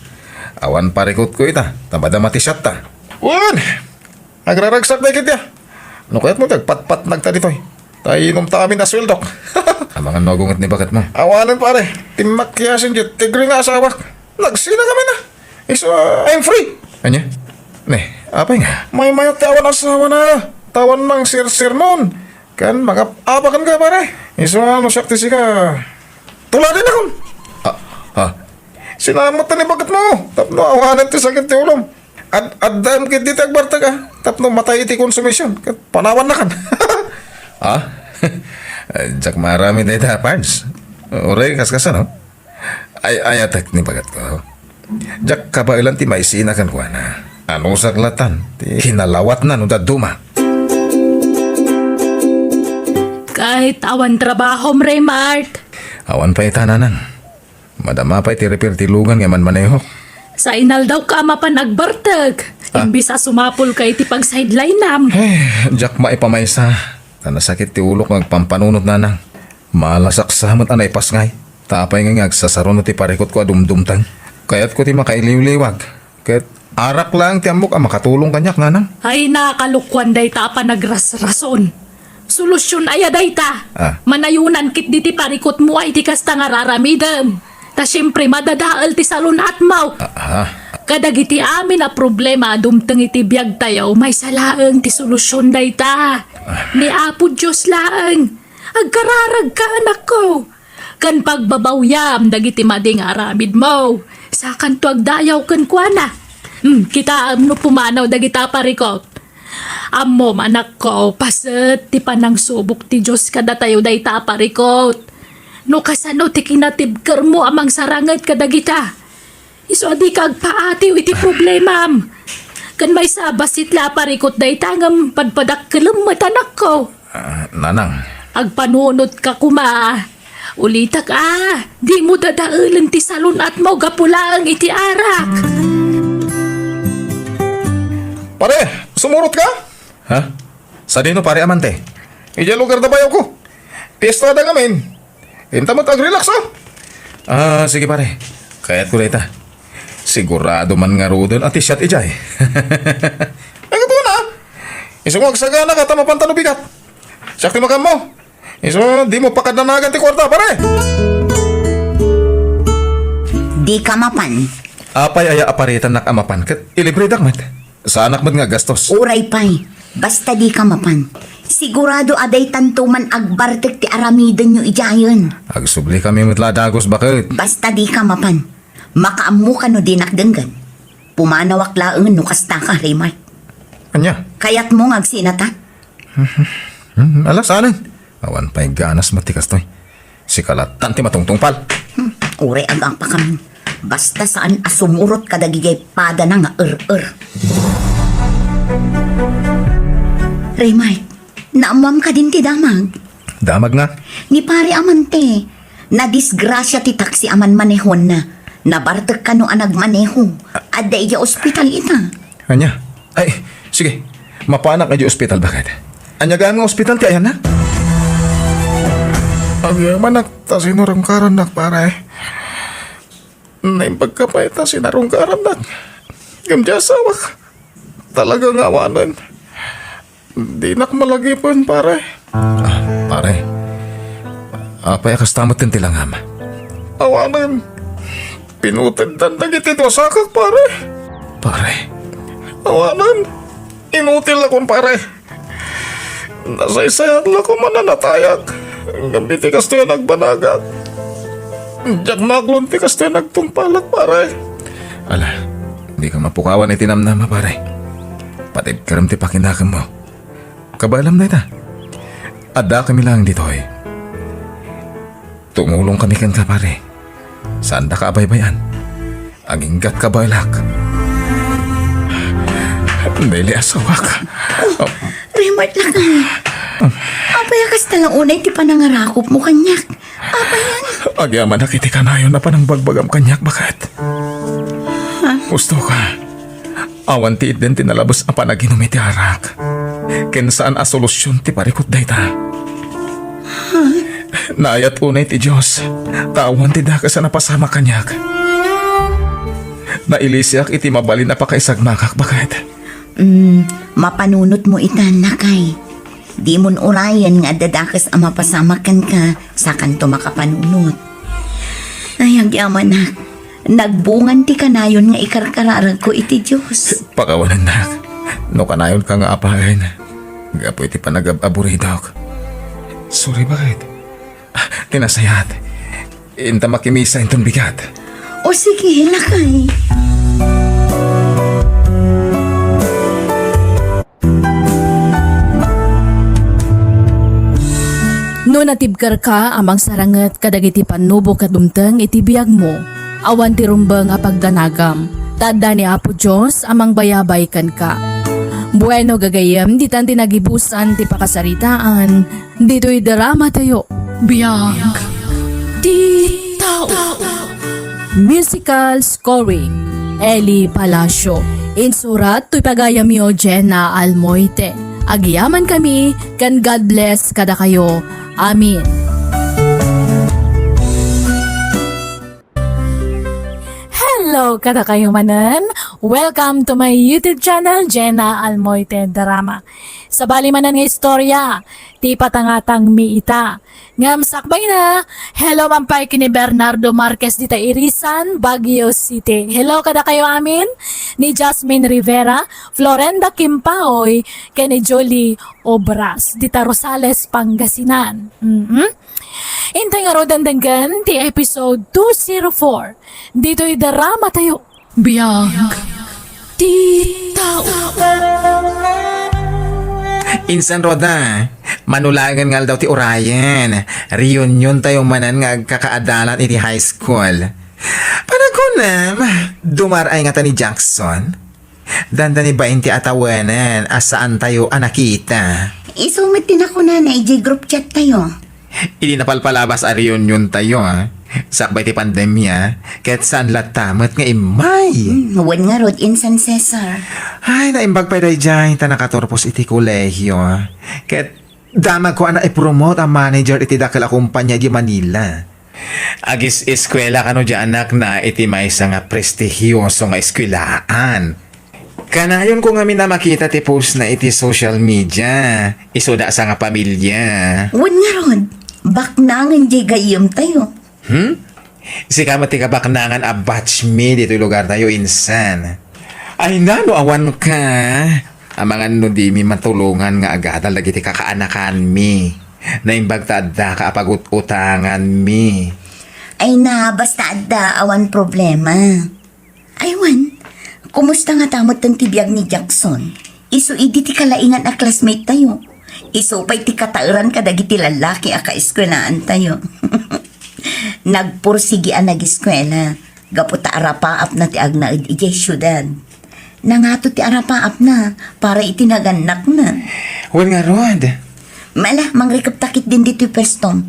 Awan parikutko ita, ta madama ti siatta. Wen! Agraragsak dagiti, a. No kayatmo, agpatpatnagta ditoy. Ta inumta amin a sueldok. Amangan no agunget ni baketmo. Awanen, pare. Ti makiasin diay tigre nga asawak. Nagsina kami na. Isu, ah, I'm free. Ania? Ne, apay nga? Maymayat ti awan asawana. Ta awan mangsersermon. Ken mangap-apaken ka, pare. Isu, ah, no siak ti sika. Tuladen akon. Ah, ah. Sinamot ta ni baketmo. Tapno awanen ti sakit ti ulom. Ad-, addaem ketdi ti agbartek, a. Tapno matay iti konsumision. Ket panawannakan. Ah? Diak maaramid dayta, Pards. Uray, kaskasano? Ay, ayatek ni baketko. Diak kabaelan ti maisina kenkuana. Anusak latan ti kinalawatna no dadduma. Ket awan trabahom, Remark? Awan pay ita, nanang. Madama pay ti repair ti lugan nga manmanehok. Sa inaldawka a mapan agbartek, ah, imbis a sumapulka iti pagsidelinam. Eh, diak maipamaysa. Ta nasakit ti ulok nga agpampanunot, nanang. Maalasak sa met a naipasngay. Ta apay nga, nga agsasaruno ti parikutko a dumdumteng. Kayatko ti makailiwliwag. Ket arak laeng ti ammok a makatulong kaniak, nanang. Ay, nakalokuan dayta a panagrasrason. Solusion aya dayta? Ah. Manayonan ketdi ti parikutmo a iti kasta nga ar-aramidem. Ta siempre, madadael ti salun-atmo. Ah, ah. Kadagiti amin a problema a dumteng iti biagtayo, maysa laeng ti solusion dayta. Ah. Ni Apo Dios laeng. Agkararagka, anakko. Ken pagbabawyam dagiti madi nga aramidmo. Sakanto agdayaw kenkuana. Hmm, kitaem no pumanaw dagita a parikut. Ammom, anakko, paset ti panangsubok ti Dios kadatayo dayta a parikut. No kasano ti kinatibkermo a mangsaranget kadagita, isu a dika agpaatiw iti problemam. Ken maysa a bassit la a parikut dayta ngem padpadakkelem met, anakko. Ah, nanang. Agpanunotka koma. Ulitek a, dimo dadaelen ti salun-atmo gapu laeng iti arak. Pare, sumurotka? Ha? Sadino, pare, amante? Idiay lugar da bayawko. Piestada ngamin. Inta met agrelax, a. Ah, sige, pare. Kayatko dayta. Sigurado man ngaruden a ti siak idiay. Ay, ket kuna. Isu nga agsaganaka ta mapanta no bigat. Siak ti makaammo. Isu, dimo pakadanagan ti kuarta, pare. Dika mapan. Apay aya a paritannak a mapan ket ilibredak met? Saanak met nga aggastos. Uray pay, basta dika mapan. Sigurado a daytanto man agbartek ti aramidenyo idiayen. Agsublikami met la a dagus, baket. Basta dika mapan. Makaammoka no dinak denggen. Pumanawak laeng no kastaka, Raymart. Ania? Kayatmo nga agsinatan? Hmm, ala, saanen. Awan pay ganas met ti kastoy. Sika lattan ti matungtungpal. Hmm, uray agapakamin. Basta saan a sumurot kadagiti padana nga er-er. Raymart, naammoam kadin ti damag? Damag nga? Ni Pare Amante, nadisgrasia ti taksi a manmanehonna. Nabartek kano a nagmaneho. Adda idiay ospital ita. Ania? Ay, sige. Mapanak idiay ospital, baket? Ania gayam nga ospital ti ayanna? Agyamanak ta sinarungkarannak, pare. Naimbagka pay ta sinarungkarannak. Ngem diay asawak, talaga nga awanen. Dinak malagipen, pare. Ah, pare. Apay a kasta met ti langam? Awanen. Pinuteddan dagiti duasakak, pare. Pare. Awanen. Inutilakon, pare. Nasaysayat la koma a natayak. Ngem iti kastoy a nagbanagak, diak maaklon ti kastoy a nagtungpalak, pare. Ala, dika mapukawan iti namnama, pare. Patibkerem ti pakinakemmo. Kabaelam dayta. Addakami laeng ditoy. Tumulongkami kenka, pare. Saandaka a baybay-an. Aginggatka, baelak. Dili, asawak. Remart, lakay. Apay a kasta la unay ti panangarakopmo kaniak? Apay a? Agyamanak iti kanayon a panangbagbagam kaniak, baket. Gustoka. Awan ti itden ti nalabes a panaginum iti arak. Ken saan a solusion ti parikut dayta. Naayat unay ti Dios, ta awan ti dakes a napasamak kaniak. Nailisiak iti mabalin a pakaisagmakak, baket. Mm, mapanunotmo ita, lakay. Dimon urayen nga adda dakes a mapasamak kenka, sakanto makapanunot. Ay, agyamanak. Nagbungan ti kanayon nga ikarkararagko iti Dios. Pakawanennak. No kanayonka nga apaen, gapu iti panagab-aburidok. Sorry, baket. Ah, ti nasayaat. Inta makimisa inton bigat. O sige, lakay. No natibkerka a mangsaranget kadagiti pannubo ket dumteng iti biagmo, awan ti rumbeng a pagdanagam, ta adda ni Apo Dios a mangbayabay kenka. Bueno, gagayyem, ditan ti nagibusan ti pakasaritaan ditoy drama tayo. Biag ti tao. Musical scoring, Eli Palacio. Insurat toy pagayamyo, Jenna Almoite. Agyaman kami, ken God bless kadakayo. Amen. Hello kadakayo manen. Welcome to my YouTube channel, Jenna Almoite Drama. Sabali manen nga istorya, ti patangatangmi ita. Ngem sakbayna, hello man pay ken ni Bernardo Marquez dita Irisan, Baguio City. Hello kadakayo amin, ni Jasmine Rivera, Florenda Kimpaoy, ken ni Jolie Obras, dita Rosales, Pangasinan. Mhm. Intay ngaruden denggen ti episode two zero four. Ditoy drama tayo. Biag ti tao. Insan, Roda, mano laengen nga aldaw ti urayen. Reunion tayo manen nga agkakaadalan iti high school. Panagunam, dumar-ay ngata ni Jackson. Dandani bain ti atawenen a saan tayo a nakita. Isu met ti nakunana idiay group chat tayo. Idi napalpalabas a reunion tayo, ah, sakbay ti pandemia, ket saan latta met nga immay. Hmm, wen ngarud, insan Cesar. Ay, naimbag pay daydiay ta nakaturpos iti kolehio. Ket damagko a naipromote a manager iti dakel a kumpanya di Manila. Agis-eskuela kano di anakna iti maysa nga prestigioso nga eskuelaan. Kanayonko ngamin a makita ti postna iti social media, isu dayta nga pamilia. Wen ngarud, baknangen diay gayyem tayo. Hmm? Sika met ti kabaknangan a batch mi ditoy lugar tayo, insan. Ay, nano awan ka? Amangan no dimi matulongan nga agadal dagiti kakaanakanmi. Naimbag ta addaka a pagut-utanganmi. Ay na, basta adda, awan problema. Ay, wen, kumusta ngata metten ti biag ni Jackson? Isu idi ti kalaingan a classmate tayo. Isu pay ti kataeran kadagiti lallaki a kaeskuelaan tayo. Nagpursigi a nageskuela gapu ta arapaapna ti agnaed idiay siudad. Nangato ti arapaapna para iti nagannakna. Wen ngarud. Mala, mangrikep ta ketdin ditoy pwestom.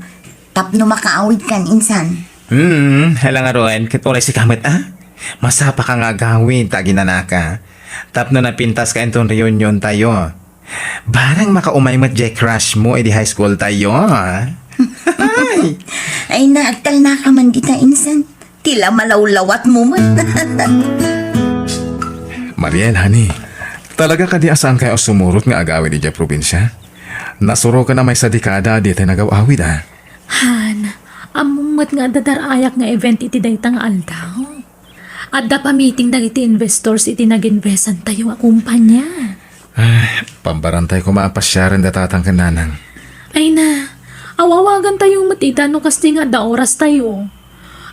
Tapno makaawidkan, insan. Hmm, hala ngarud, ket uray sika met, a? Masapaka nga agawid ta aginanaka. Tapno napintaska inton reunion tayo. Barang makaumay met diay crush mo idi high school tayo, a? Ay! Ay na, agtalnaka man dita, insan. Ti la malawlawatmo met. Mariel, honey, talaga kadi a saankayo a sumurot nga agawid idiay probinsia? Nasuroken a maysa dekada a ditay nagaw-awid, a. Han, ammom met nga adda dar-ayak nga event iti dayta nga aldaw. Adda pa meeting dagiti investors iti nag-investan tayo nga kumpanya. Ay, pambarantay koma a pasiaren da tatang ken nanang. Ay na, awawagantayo met ida no kasta nga adda orastayo.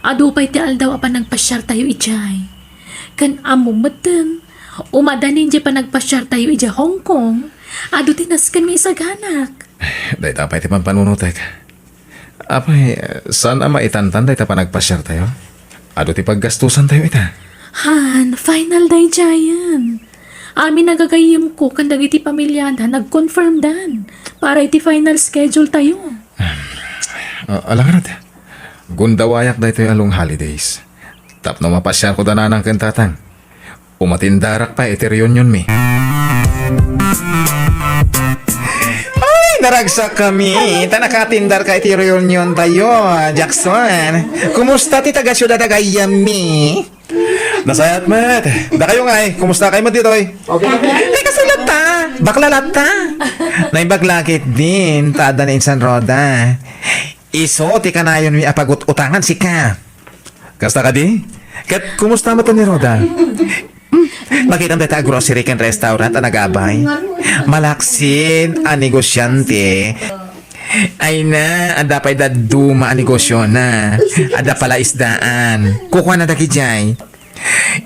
Adu pay ti aldaw a panagpasiartayo idiay. Ken ammom metten, umadanin diay panagpasiartayo idiay Hong Kong, adu ti nasken nga isaganak. Dayta pay ti pampanunotek. Apay, saan a maitantan dayta panagpasiartayo? Adu ti paggastusantayo ita. Han, final daydiayen. Amin a gagayyemko ken dagiti pamiliada nag-confirmdan para iti final schedule tayo. Ah, ala ngarud. Gundawayak daytoy a long holidays. Tapno mapasiarko da nanang ken tatang. Umatindarak pay iti reunionmi. Ay, naragsakkami. Ta nakatindarka iti reunion tayo, Jackson. Kumusta ti taga-siudad a gayyemmi? Nasayaat met. Dakayo ngay, kumusta kayo met ditoy? Okay. Ay, kasayaat ta. Bakla latta. Naimbag la ketdin, ta adda ni insan Roda. Isu ti kanayonmi a pagut-utangan sika. Kasta kadi? Ket kumusta met ni Roda? Hmm, makitam dayta a grocery ken restaurant a nagabay. Malaksid a negosiante. Ay na, adda pay dadduma a negosiona. Adda palaisdaan. Kukuana dagidiay.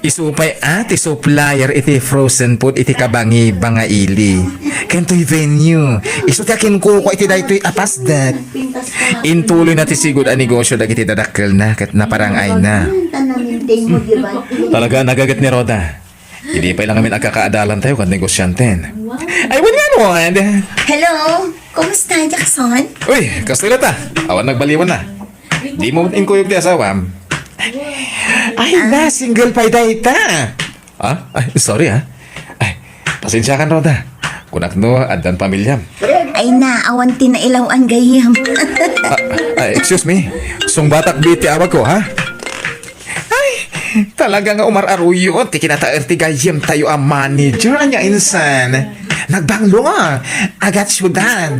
Isu pay a ti supplier iti frozen food iti kabangiba nga ili. Ken toy venue. Isu ti akinkukua iti daytoy a pasdek. Intuloyna ti sigud a negosio dagiti dadakkelna ket naparang-ayna. Talaga, nagaget ni Roda. Idi pay lang amin agkakaadalantayo kad negosianten. Ay, wen nga, no, and Hello, kumusta, Jackson? Uy, kasta latta. Awan nagbaliwan na. Dimo met inkuyog ti asawam. Ay, na, single pay dayta. Ah? Ay, sorry, ah. Ay, pasensiakan, Roda. Kunak no, addan pamiliam. Ay na, awan ti nailaw-an gayyem. Ah, ay, excuse me. Sungbatak bi ti awagko, ha? Ay, talaga nga umar-aruyon ti kinataer ti gayyemtayo a manager, ania insan. Nagbanglo, agat siudad.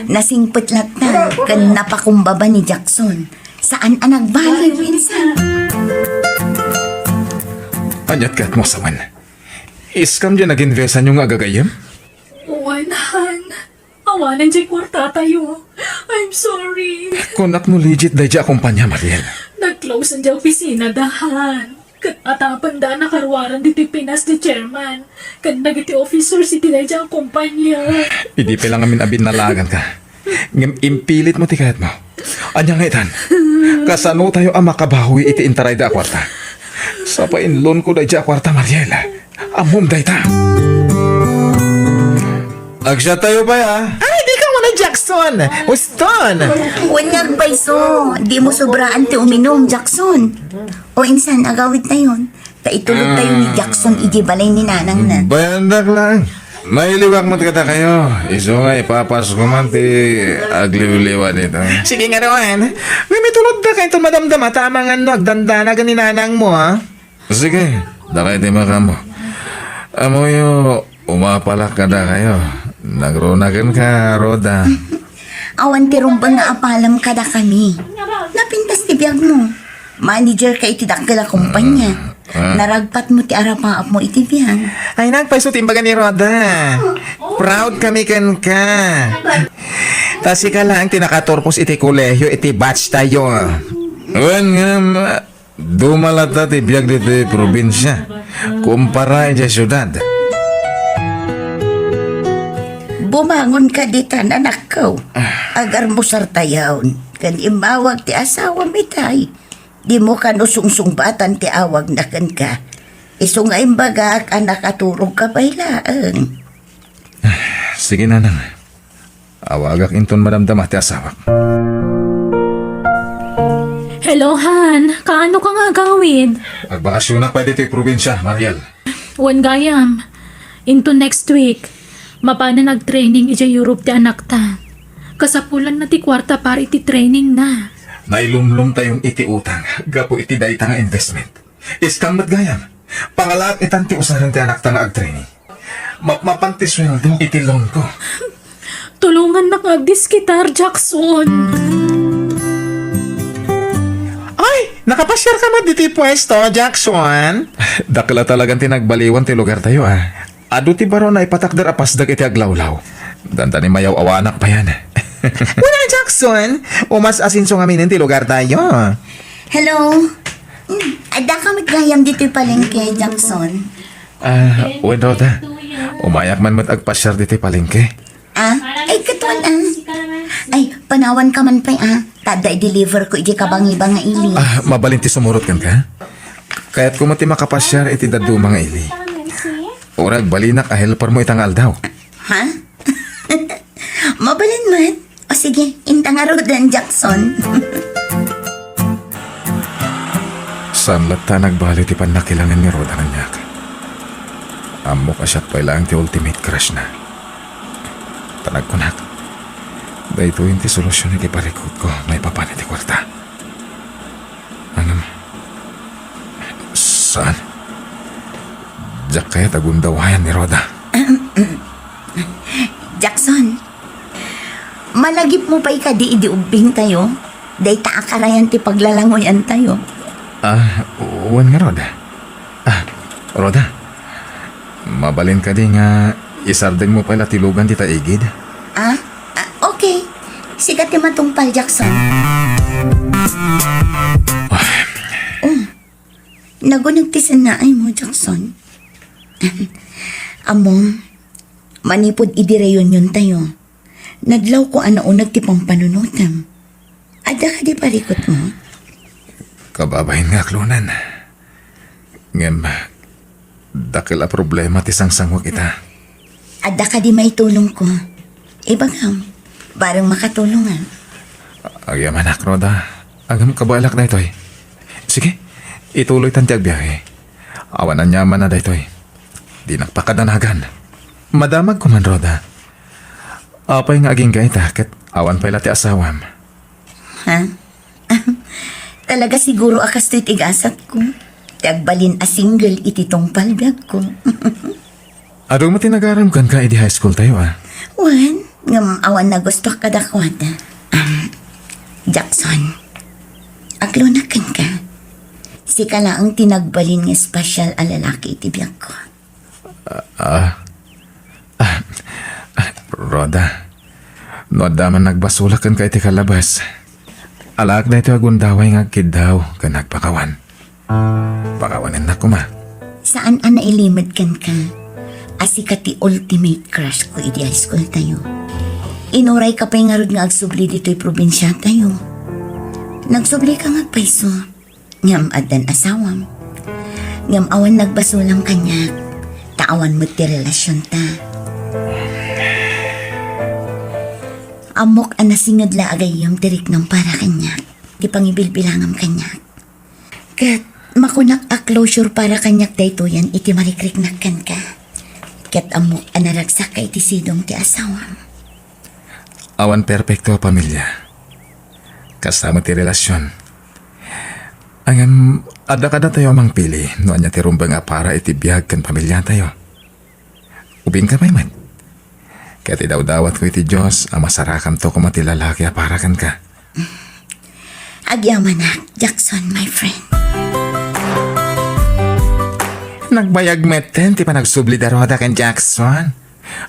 Nasingpet latta ken napakumbaba ni Jackson. Saan a nagbaliw, insan. Aniat ket mo sawen? Scam diay nag-investanyo nga agagayyem? Wen, han. Awanen diay kuartatayo. I'm sorry. Kunak no legit daydiay a kumpanya, Mariel. Nag-close diay opisina da, han. Ket atapenda a nakaruaran ditoy Pinas ti chairman ken dagiti officers iti daydiay a kumpanya. Idi pay lang amin a binnalaganka. Ngem impilit mo ti kayatmo. Ania nga itan? Kasano tayo a makabawi iti intarayda a kuarta? Sapainlonko daydiay a kuarta, Mariel. Ammom dayta. Agsiattayo pay, a? Ay, di ka muna, Jackson. Uston. Wen nga agpayso, di mo sobraan ti uminum, Jackson. O insan, agawidtayon. Ta itulodtayo ni Jackson iti balay ni nanangna. Bayandak lang. Mailiwak met kadakayo. Isu nga ipapasko man ti agliwliwa dita. Sige nga, Rowan. Ngem itulodda kay ito madamdama ta amangan no agdandanagan ni nanangmo, a? Sige, dakay ti makaammo. Ammoyo, umapalak kadakayo. Nagruna kenka, Roda. Awan ti rumbeng nga apalam kadakami. Napintas ti biagmo. Manager ka iti dakkel a kumpanya. Ah. Naragpatmo ti arapaapmo iti biag. Ay, nagpayso ti imbaga ni Roda. Proud kami kenka. Ta sika laeng ti nakaturpos iti kolehio iti batch tayo. Wen ngem, duma latta ti biag ditoy probinsia kumpara idiay siudad. Bumangon ka ditan, anakko. Agarmusartayon, ken immawag ti asawam itay. Dimo kano sungsungbatan ti awagna kenka. Isu nga imbagak a nakaturogka pay laeng. Sige, nanang. Awagak inton madamdama ti asawak. Hello, Han. Kaano ka nga agawid? Agbakasionak pay ditoy probinsia, Mariel. Wen gayam. Into next week, mapanen agtraining idiay Europe ti anakta. Kasapulanna ti kuarta para iti trainingna. Nailumlomtayon iti utang gapu iti dayta nga investment. Scam met gayam. Pangalaak itan ti usaren ti anakta nga agtraining. Mapmapan ti sueldo iti loan ko. Tulongannak nga agdiskitar, Jackson. Ay, nakapasiar ka met ditoy puesto, Jackson? Dakkel talagan ti nagbaliwan ti lugartayo, a. Adu ti baro a naipatakder a pasdek iti aglawlaw. Dandani mayaw-awanak payen. Kuna, Jackson, umas-asenso ngamin ti lugartayo. Hello. Hmm, adda ka met gayam ditoy palengke, Jackson? Ah, wen, Rhoda. Umayak man met agpasiar ditoy palengke. Ah, ay, katuan, ah. Ay, panawan ka man pay, ah. Ta adda i-deliver ko iti kabangiba nga ili. Ah, mabalin ti sumurot kenka? Kayatko met ti makapasiar iti dadduma nga ili. Uray agbalinak a helpermo ita nga aldaw. Ha? Mabalin met? O sige, inta ngaruden, Jackson. Saan latta a nagbali ti pannakilangen ni Rhoda kaniak. Ammok a siak pay laeng ti ultimate crush na. Ta nagkunak, daytoyen ti solusion iti parikutko maipapan iti kuarta. Ngem, saan? Diak kayat a gundawayan ni Rhoda. Jackson, malagipmo pay kadi idi ubbingtayo? Dayta a karayan ti paglalangoyantayo. Ah, wen ngarud. Ah, Rhoda, mabalin kadi nga isardengmo pay la ti lugan dita igid? Ah? Ah, okay. Sika ti matungpal, Jackson. Oh, naguneg ti sannaaymo, Jackson. Ammom, manipud idi reuniontayo, nadlawko a nauneg ti pampanunotem. Adda kadi parikutmo? Kababain nga aklonan. Ngem, dakkel a problema ti sangsanguek ita. Adda kadi maitulongko? Ibagam, bareng makatulongak. Agyamanak, Rhoda. Ngem kabaelak daytoy. Sige, ituloytan ti agbiahe. Awan aniamanna daytoy. Dinak pakadanagan. Madamagko man, Rhoda. Apay nga agingga ita ket awan pay la ti asawam? Ha? Talaga siguro a kastoy ti gasatko. Ti agbalin a single iti tungpal biagko. Adu met ti nagaram kenka idi high school tayo, ah. Wen, ngem awan nagustuak kadakuada. Um, Jackson, aklonak kenka. Sika laeng ti nagbalin nga special a lalaki iti biagko. Ah, ah, ah, Rhoda, no adda man nagbasolak kenka iti kalabas, alaek daytoy a gundaway nga agkiddaw ken agpakawan. Pakawanennak koma. Saan a nailimed kenka a sika ti ultimate crush ko idi high school tayo. Inurayka pay ngarud nga agsubli ditoy probinsia tayo. Nagsublika nga agpayso. Ngem addan asawam. Ngem awan nagbasolam kaniak, ta awan met ti relasionta. Ammok a nasinged la a gayyem ti riknam para kaniak, ti pangibilbilangam kaniak. Ket makunak a closure para kaniak daytoyen iti marikriknak kenka. Ket ammok a naragsak ka iti sidong ti asawam. Awan perpekto a pamilia. Kasta met ti relasion. Ngem, adda kadatayo a mangpili no ania ti rumbeng a para iti biag ken pamiliatayo. Ubingka pay met. Ket idawdawatko iti Dios a masarakamto koma ti lalaki a para kenka. Agyamanak, Jackson, my friend. Nagbayag metten ti panagsubli da Rhoda ken Jackson.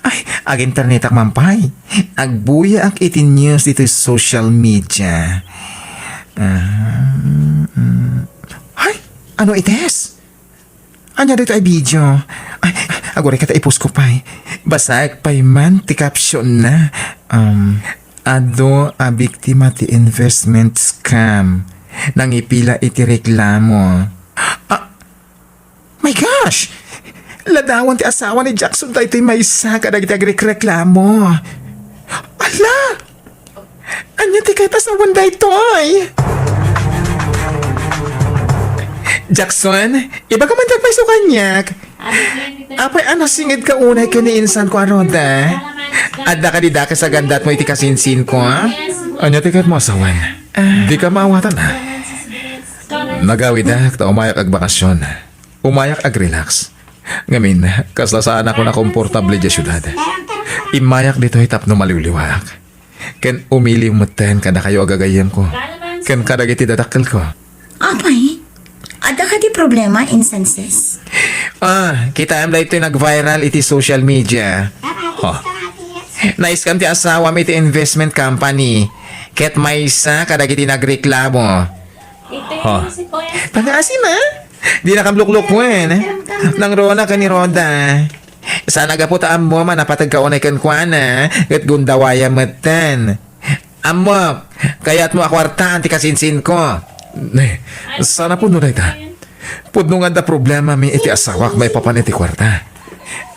Ay, aginternetak man pay. Agbuyaak iti news ditoy social media. Ah, mm. Ay, ano ites? Ania ditoy a video? Ay, aguray ket ta i-post ko pay. Basaek pay man ti caption na. Um, adu a biktima ti investment scam. Nangipila iti reklamo. Ah, My gosh! Ladawan ti asawa ni Jackson daytoy maysa kadagiti agrekreklamo. Ala! Ania ti kayat a sawen daytoy? Jackson, ibagam man ti agpayso kaniak. Apay a nasingedka unay ken ni insanko a Rhoda? Adda kadi dakes a gandatmo iti kasinsinko, a? Ania ti kayatmo a sawen? Dika maawatan, a? Nagawidak ta umayak agbakasyon. Umayak agrelax. Ngamin, kasla saanakon a komportable diay siudad. Immayak ditoy tapno maliwliwaak. Ken umiliw metten kadakayo a gagayyemko. Ken kadagiti dadakkelko. Apay, adda kadi problema, insenses? Ah, kitaem daytoy nag-viral iti social media. Oh. Naiskam ti asawam iti investment company. Ket maysa kadagiti nagreklamo. Oh. Pangaasim, ah? Di na kam luklukwen. Nang Rona ken ni Roda. Saan a gapu ta ammo a napateg ka unay kenkuana, ket gundawayam metten. Ammo, kayatmo a kuartaan ti kasinsinko. Eh, sana pudno dayta. Pudno nga adda problemami iti asawak maipapan iti kuarta.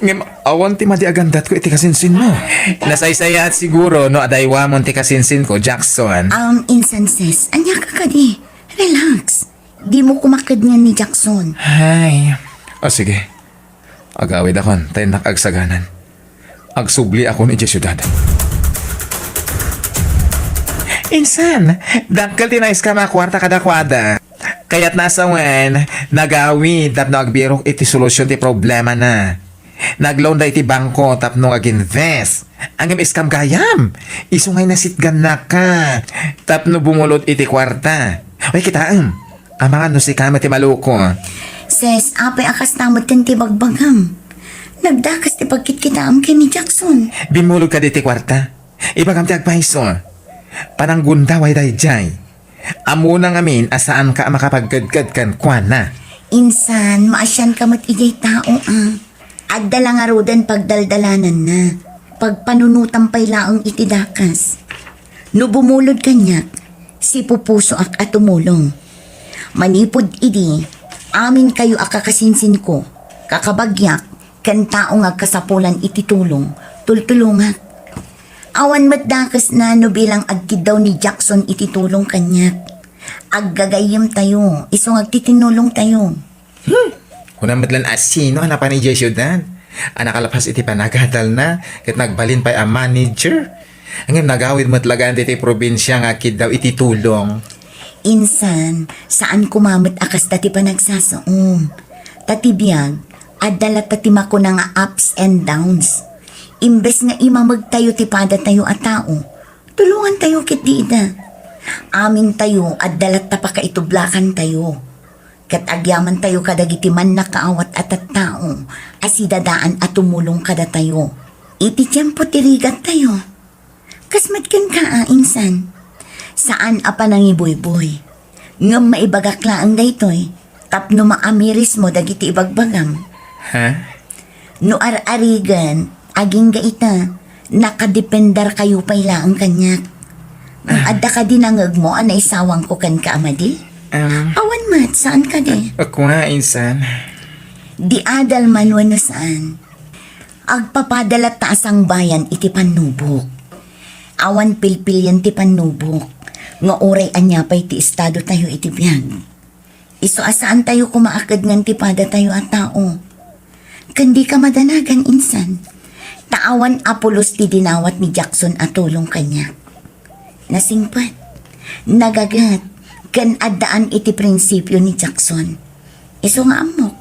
Ngem awan ti madi a gandatko iti kasinsinmo. Nasaysayaat siguro no adaywamon ti kasinsinko, Jackson. Um, insan, sis, ania ka kadi? Relax. Dimo kumaked nga ni Jackson. Hay. O, sige. Agawidakon, ta innak agsaganan. Agsubli akon idiay siudad. Insan, dakkel ti naiskam a kuarta kadakuada. Kayatna a sawen, nagawid tapno agbirok iti solusion ti problemana. Nag-loan da iti bangko tapno ag-invest. Ngem iskam gayam. Isu ngay nasitgannaka tapno bumulod iti kuarta. Ay, kitaem. Amangan no sika met ti maluko. Ses, apay a kasta met ken ti bagbagam? Nagdakes ti pagkitkitaem ken ni Jackson. Bimmulod kadi iti kuarta. Ibagam ti agpayso. Pananggundaway daydiay. Ammona ngamin a saanka a makapagkedked kenkuana. Insan, maasianka met idiay tao, a. Adda la ngaruden pagdaldalananna. Pagpanunotam pay laeng iti dakes. No bumulod kaniak, sipupusoak a tumulong. Manipud idi, aminkayo a kakasinsinko, kakabagiak, ken tao nga agkasapulan iti tulong, tultulongak. Awan met dakesna no bilang agkiddaw ni Jackson iti tulong kaniak. Aggagayyemtayo, isu nga agtitinnulongtayo. Hmm. Kunam met laeng a sino a napan idiay siudad a nakalpas iti panagadalna ket nagbalin pay a manager. Ngem nagawid met laeng ditoy probinsia nga agkiddaw iti tulong. Insan, saan koma met a kasta ti panagsasaom. Ta ti biag, adda latta ti makuna nga ups and downs. Imbes nga imamegtayo ti padatayo a tao, tulongantayo ketdi ida. Amintayo, adda latta pakaitublakantayo. Ket agyamantayo kadagiti mannakaawat a tattao a sidadaan a tumulong kadatayo iti tiempo ti rigattayo. Kas met kenka a, insan, saan a panangibuybuy. Ngem maibagak laeng daytoy tapno maamirismo dagiti ibagbagam. Ha? No ar-arigen, agingga ita, nakadependarkayo pay laeng kaniak. Ngem adda kadi nangngegmo a naisawangko kenka a madi? Em. Awan met, saan kadi? Kua, insan. Di adal man wenno saan, agpapada latta a sangbayan iti pannubok. Awan pilpilien ti pannubok, nga uray ania pay ti estadotayo iti biag. Isu a saantayo koma a kedngan ti padatayo a tao. Ken dika madanagan, insan. Ta awan a pulos ti dinawat ni Jackson a tulong kaniak. Nasingpet, nagaget, ken addaan iti prinsipio ni Jackson. Isu nga ammok,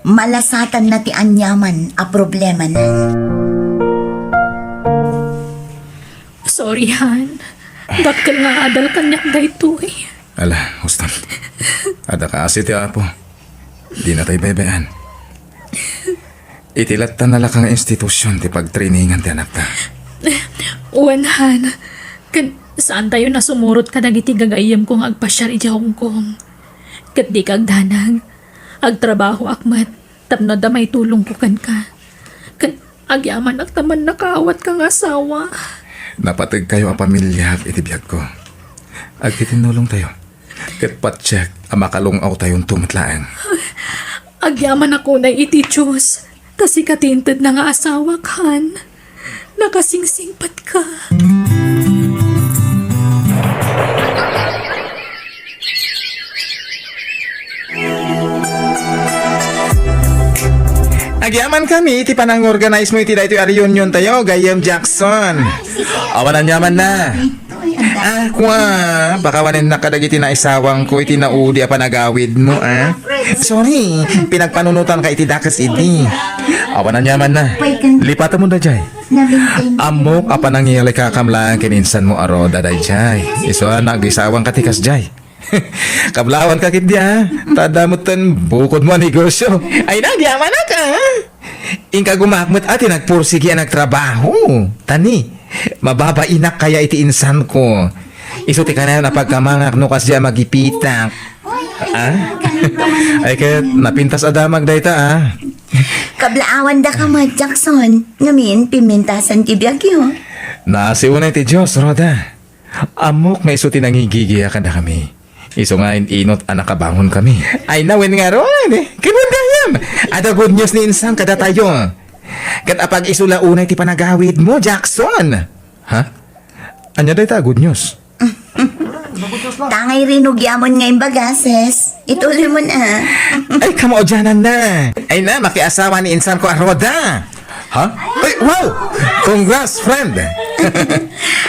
malasatanna ti aniaman a problemana. Sorry, Han. Dakkel nga adal kaniak daytoy. Ala, huston. Adda kaasi ti Apo. Dina tay baybay-an. Iti latta nalaka nga institusion ti pagtrainingan ti anakta. Wen, Han. Ken saantayo nasumurot kadagiti gagayyemko nga agpasiar idiay Hong Kong. Ket dika agdanag. Agtrabahoak met tapno adda maitulongko kenka. Ken agyamanak ta mannakaawatka nga asawa. Napategkayo a pamiliak iti biagko. Agtitinnulongtayo. Ket patiek a makalung-awtayonto met laeng. Agyamanak unay iti Dios, ta sika ti intedna nga asawak, Han. Nakasingsingpetka. Agyamankami iti panangorganize mo iti daytoy a reunion tayo, Gayyem Jackson. Awan aniamanna. Ah, kua, pakawanennak kadagiti naisawangko iti naudi a panagawidmo, ah. Sorry, pinagpanunotanka iti dakes idi. Awan aniamanna. Lipatemon daydiay. Ammok a panangiyalikakam laeng ken insanmo a Roda daydiay. Isu a naagisawangka ti kasdiay. Kablawan ka ketdi, a. Ta adda metten bukod mo a negosyo. Ay, nagyamanak, a. Inka gumaak met a ti nagpursigi a nagtrabaho. Tani, mababainak kaya iti insanko. Isu ti kanayon a pagkamangak no kasdi a magipitak. A? Ay, ket napintas a damag dayta, a. Kablaawandaka met, Jackson. Ngamin, pimmintasan ti biagyo. Naasiw unay ti Dios, Rhoda. Ammok nga isu ti nangigigia kadakami. Isu nga in-inut a nakabangonkami. Ay, nawen ngarud. Kinun gayam. Adda good news ni Insang kadatayo. Ket apag-isu la unay ti panagawidmo, Jackson. Ha? Ania dayta a good news? Tangay rinugyaman nga imbaga, sis. Ituloy mo na. Ay, kamaudianan na. Ay na, makiasawa ni Insanko a Rhoda. Ha? Ay, wow! Congrats, friend!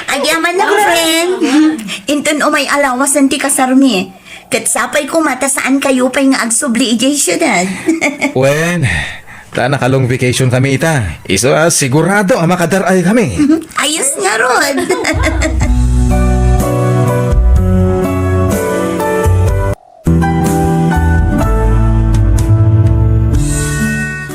Agyaman na, friend. Inton umay alawasan ti kasarmi. Ket sapay koma ta saan kayo pay nga agsubli idiay siudad. Wen, ta naka-long vacation kami ita. Isu a sigurado a makadar-ay kami. Ayos ngarud.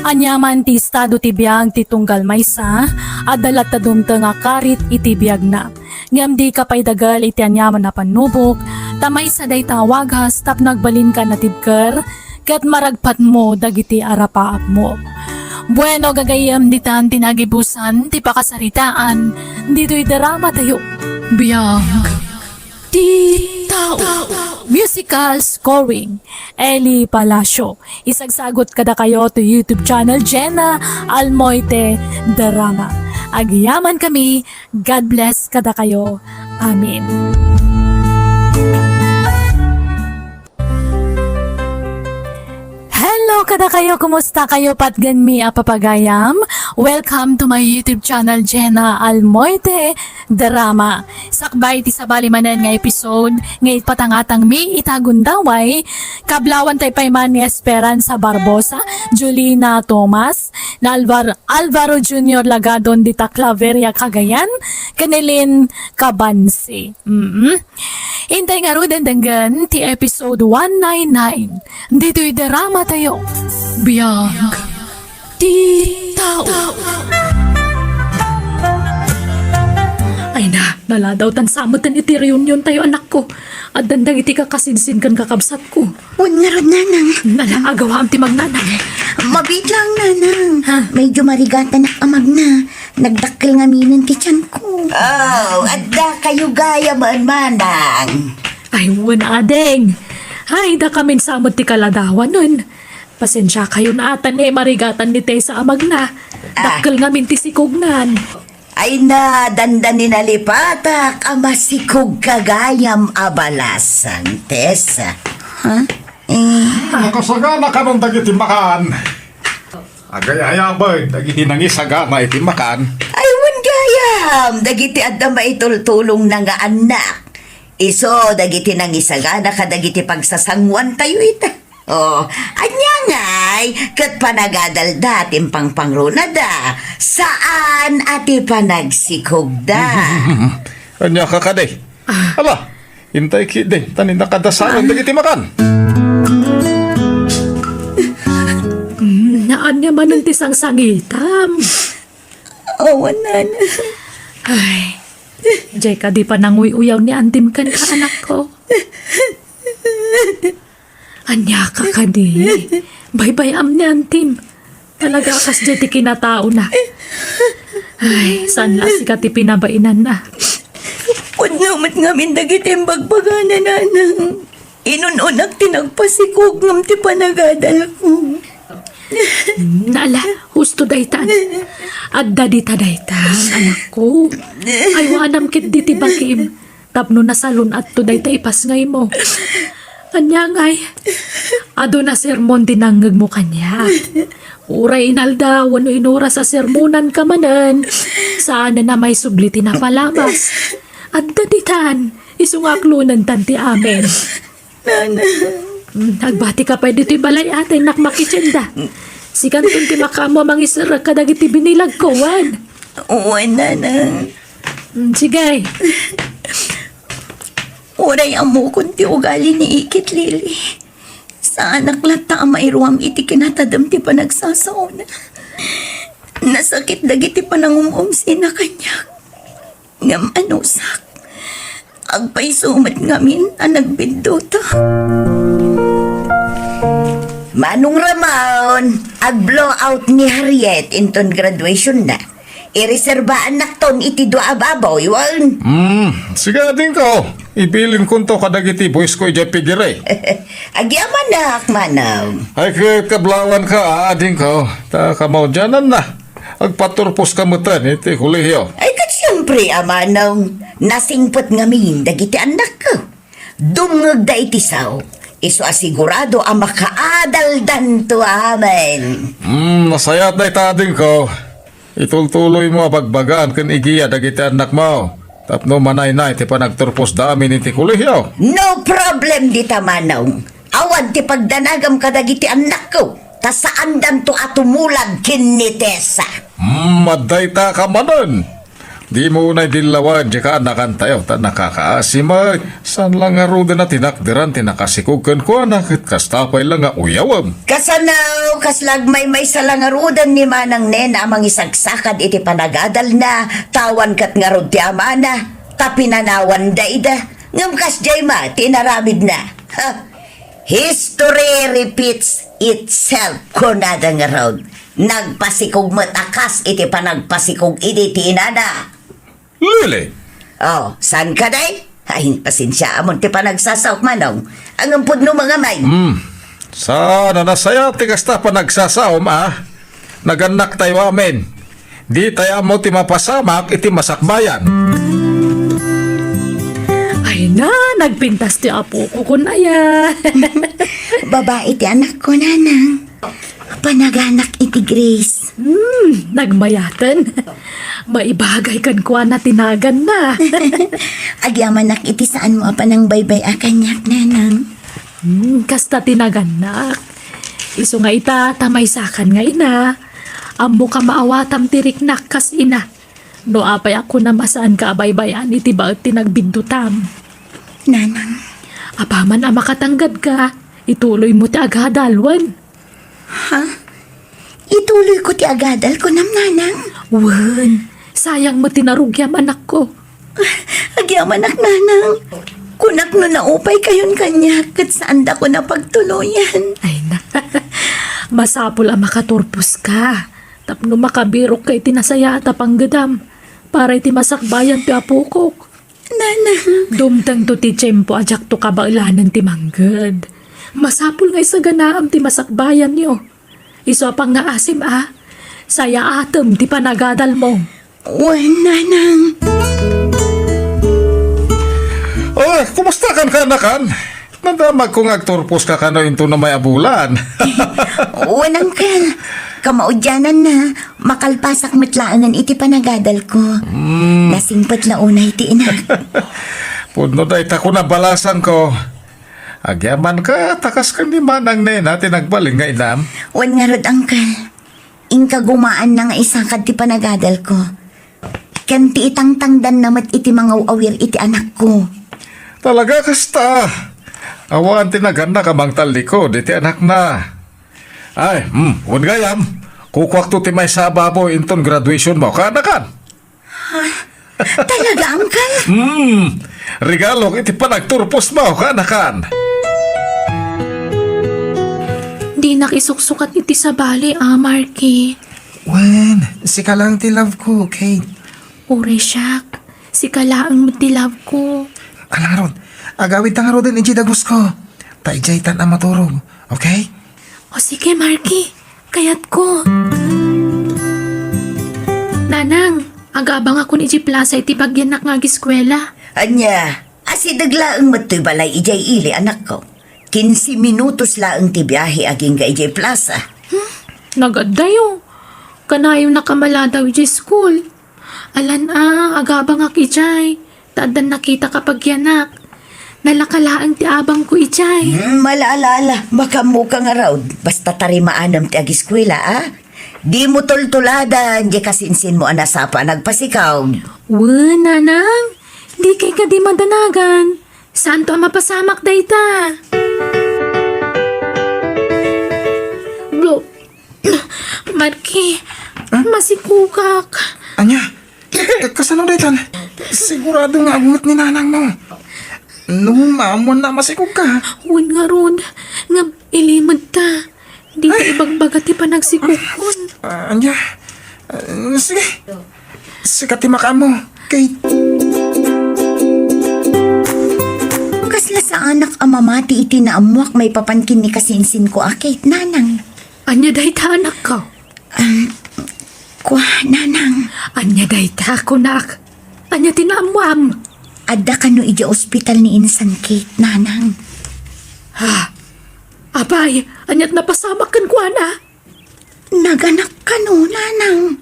Aniaman ti estado ti biag ti tunggal maysa, adda latta dumteng a karit iti biagna. Ngem dika pay dagel iti aniaman a pannubok, ta maysa dayta a wagas tapno agbalinka a natibker ket maragpatmo dagiti arapaapmo. Bueno, gagayyem, ditan ti nagibusan ti pakasaritaan ditoy drama tayo. Biag ti tao. Musical scoring, Eli Palacio. Isagsagot kadakayo to YouTube channel Jenna Almoite Drama. Agyaman kami. God bless kadakayo. Amen. Hello kadakayo, kumusta kayo, patgenmi a papagayam? Welcome to my YouTube channel, Jenna Almoite Drama. Sakbay ti sabali manen nga episode nga ipatangatangmi ita gundaway, kablawantay pay man ni Esperanza Barbosa, Julina Tomas, ni Alvar-, Alvaro Junior Lagadon dita Claveria, Cagayan, ken ni Lynn Cabansi. Mm. Intay ngaruden denggen ti episode one nine nine ditoy drama tayo. Biag ti tao. Ay na, naladaw tan sa metten iti reunion tayo, anakko. Addan dagiti kakasinsin ken kakabsatko. Wen ngarud, nanang. Nala, agawaam ti magnanang. Mabiit lang, nanang. Ha? Medyo marigatanak a magna. Nagdakkel ngaminen ti tianko. Oh, adda kayo gayam, manang. Ay, wen, ading. Ay, dakamin sa met ti kaladawanen. Pasensia kayo na atan, eh, marigatan ni Tessa a magna. Ah. Dakkel ngamin ti sikognan. Ay na, dandani nalipatak a masikog ka gayam a balasan, Tessa. Ha? Eh. Nakasagana kanon dagiti makan. Agay-ayabay dagiti nangisagana iti makan. Ay, wen gayam, dagiti adda maitultulongna nga annak. Isu, dagiti nangisagana kadagiti pagsasanguantayo ita. Oh, ania ngay, ket panagadalda ti impangpangronada, saan a ti panagsikogda. Ania ka kadi? Ah. Ala, intay kidi, ta ni nakadasalan dagiti makan. Mm, naanya manen ti sangsangitam. Awan, nana. Ay, diay kadi pananguy-uyaw ni Antim kenka, anakko? Ania ka kadi? Baybay-am ni Antim. Talaga a kasdiay ti kinataona. Ay, saan la sika ti pinabainanna? Pudno met ngamin dagiti imbagbagana, nanang. Inun-unak ti nagpasikog ngem ti panagadalko. Nala, husto daytan. Adda dita daytan, anakko. Aywanam ketdi ti bakim. Tapno nasalun-atto dayta ipasngaymo. Ania ngay, aduna sermon ti nangngegmo kaniak. Uray inaldaw wenno inuras a sermonanka manen, saanen a maisubli ti napalabas. Adda ditan, isu nga aklonentan ti amin. Nana. Mm, agbatika pay ditoy balay, a, ta innak makitienda. Sikanton ti makaammo a mangiserrek kadagiti binilagko, wen? Wen, nana. Mm, sige. Uray ammokon ti ugali ni Ikit, Lily. Saanak latta a mairuam iti kinatadem ti panagsasaona. Nasakit dagiti panangum-umsina kaniak. Ngem anusak, agpayso met ngamin a nagbiddota. Manong Ramon, ag-blow out ni Harriet inton graduation na. Ireserbaannakton iti dua a baboy, wen? Hmm, sige, adingko. Ibilinkon to kadagiti boys ko idiay pigiri. Agyamanak, manong. Ay, ket kablawan ka, ah, adingko. Ta kamaudianan na. Agpaturpos ka metten iti kolehiyo. Ay, ket siempre, a manong. Nasingpet ngamin dagiti annakko. Dumngegda iti sao, isu a sigurado a makaadaldanto amin. Hmm, nasayaat dayta, adingko. Itultuloymo a bagbagaan ken igia dagiti annakmo tapno manaynay ti panagturposda amin iti kolehiyo. No problem dita, manong. Awan ti pagdanagam kadagiti annakko, ta saandanto a tumulag ken ni Tessa. Hmm, addayta ka manen. Dimo unay dillawan diay kaanakantayo, ta nakakaasi met. Saan la ngaruden a tinakderan ti nakasikog kenkuana, ket kasta pay la nga uyawem. Kasano, kasla agmaymaysa la ngaruden ni Manang Nena a mangisagsakad iti panagadalna, ta awan ket ngarud ti amana, ta pinanawanda ida. Ngem kasdiay met ti inaramidna. Ha? History repeats itself, kunada ngarud. Nagpasikog met a kas iti panagpasikog idi ti inana. Lili! Oh, saan ka, day? Ay, pasensiaamon ti panagsasaok, manong. Ngem pudno nga amay. Hmm. Saan a nasayaat ti kasta panagsasaom, a? Nagannaktayo amin. Ditayo ammo ti mapasamak iti masakbayan. Ay na, nagpintas ti apoko kun aya. Babai ti anakko, nanang. Panaganak iti Grace. Hmm, nagmayaten. Maibagay kenkuana ti naganna. Agyamanak iti saanmo a panangbaybay-a kaniak, nanang. Hmm, kasta ti nagannak. Isu nga ita, ta maysakan nga ina. Ammok a maawatam ti riknak kas ina. No apay a kunam a saanka a baybay-an iti baet ti nagbiddutam. Nanang. Apaman a makatanggadka, ituloymo ti agadal, wen? Ha? Ituloyko ti agadal, kunam, nanang? Wen, sayang met ti narugiam, anakko. Agyamanak, nanang. Kunak no naupaykayon kaniak, ket saandakon a pagtuloyan. Ay na, masapul a makaturposka. Tapno makabirokka iti nasayaat a panggedam para iti masakbayan ti apokok. Nanang. Dumtengto ti tiempo a diakto kabaelanen ti mangged. Masapul nga isaganaam ti masakbayanyo. Isu a pangngaasim a, sayaatem ti panagadalmo. Wen, nanang. Oh, kumusta kan kanakan? Nadamagko nga agturposka kano inton umay a bulan. Wen, uncle. Kamaudiananna, makalpasak met laengen iti panagadalko. Hmm. Nasingpet la unay ti inak. Pudno dayta ko nabalasangko. Agyamanka, ta kas ken ni Manang Nena ti nagbalin nga inam. Wen ngarud, uncle. Inka gumaanna nga isakad ti panagadalko. Ken ti itangtangdanna met iti mangaw-awir iti anakko. Talaga kasta. Awan ti nagannak a mangtallikod iti anakna. Ay, hmm, wen gayam, kukuakto ti maysa a baboy inton graduationmo, kaanakan. Ha? Talaga, uncle? Hmm, regalok iti panagturposmo, kaanakan. Dinak isuksukat iti sabali, a, Marky. Wen, sika laeng ti love ko, Kate. Uray siak, sika laeng met ti love ko. Ala ngarud, agawidta ngaruden idiay dagusko. Ta idiaytan a maturog, okay? O sige, Marky, kayatko. Nanang, agabangakon idiay plasa iti pagyannak nga agiskuela. Ania, asideg laeng met toy balay idiay ili, anakko. Kinse minutos laeng ti biahe agingga idiay plasa. Hmm? Nagaddayo. Kanayon a kamaladaw idiay school. Alan a, agabangak idiay. Ta addan nakita ka pagyanak. Nalaka laeng ti abangko idiay. Hmm, ala, ala, ala. Makaammoka ngarud. Basta tarimaanam ti agiskuela, a? Dimo tultuladan, di kasinsinmo a nasapa a nagpasikog. Wen, nanang. Dikay kadi madanagan. Saanto a mapasamak dayta? Bro, Marky, Hmm? Masikugak. Ania? Ka-, kasano daytan? Sigurado nga agmut ni nanang mo. No, maammoanna a masikog ka. Wen ngarud, nga ilimed ta. Dita Ay. Ibagbaga ti panagsikogkon. Ah, ania? Ah, sige. Sika ti makaammo, Kate. Kasla saanak a mamati iti naammoak maipapan ken ni kasinsinko a Kate, nanang. Ania dayta, anakko? Ah, kua, nanang. Ania dayta, kunak? Ania ti naammoam? Adda kano idiay ospital ni insan Kate, nanang. Ha? Apay, aniat napasamak kenkuana? Naganak kano, nanang.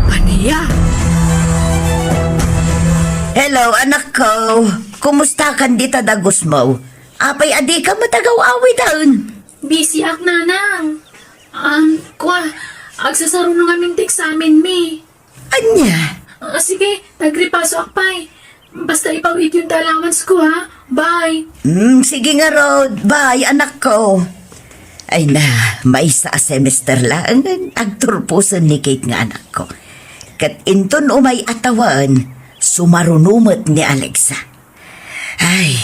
Ania? Hello, anakko. Kumusta kan dita dagusmo? Apay a dika met agaw-awiden? Busy ak, nanang. Um, kua, agsasaruno ngamin ti eksamen mi. Ania? Ah, sige, tagripasoak pay. Basta ipaw-ityon ti allowance ko, ha? Bye. Hmm, sige ngarud. Bye, anakko. Ay na, maysa a semester laeng agturposen ni Kate nga anakko. Ket inton umay a tawen, sumaruno met ni Alexa. Ay,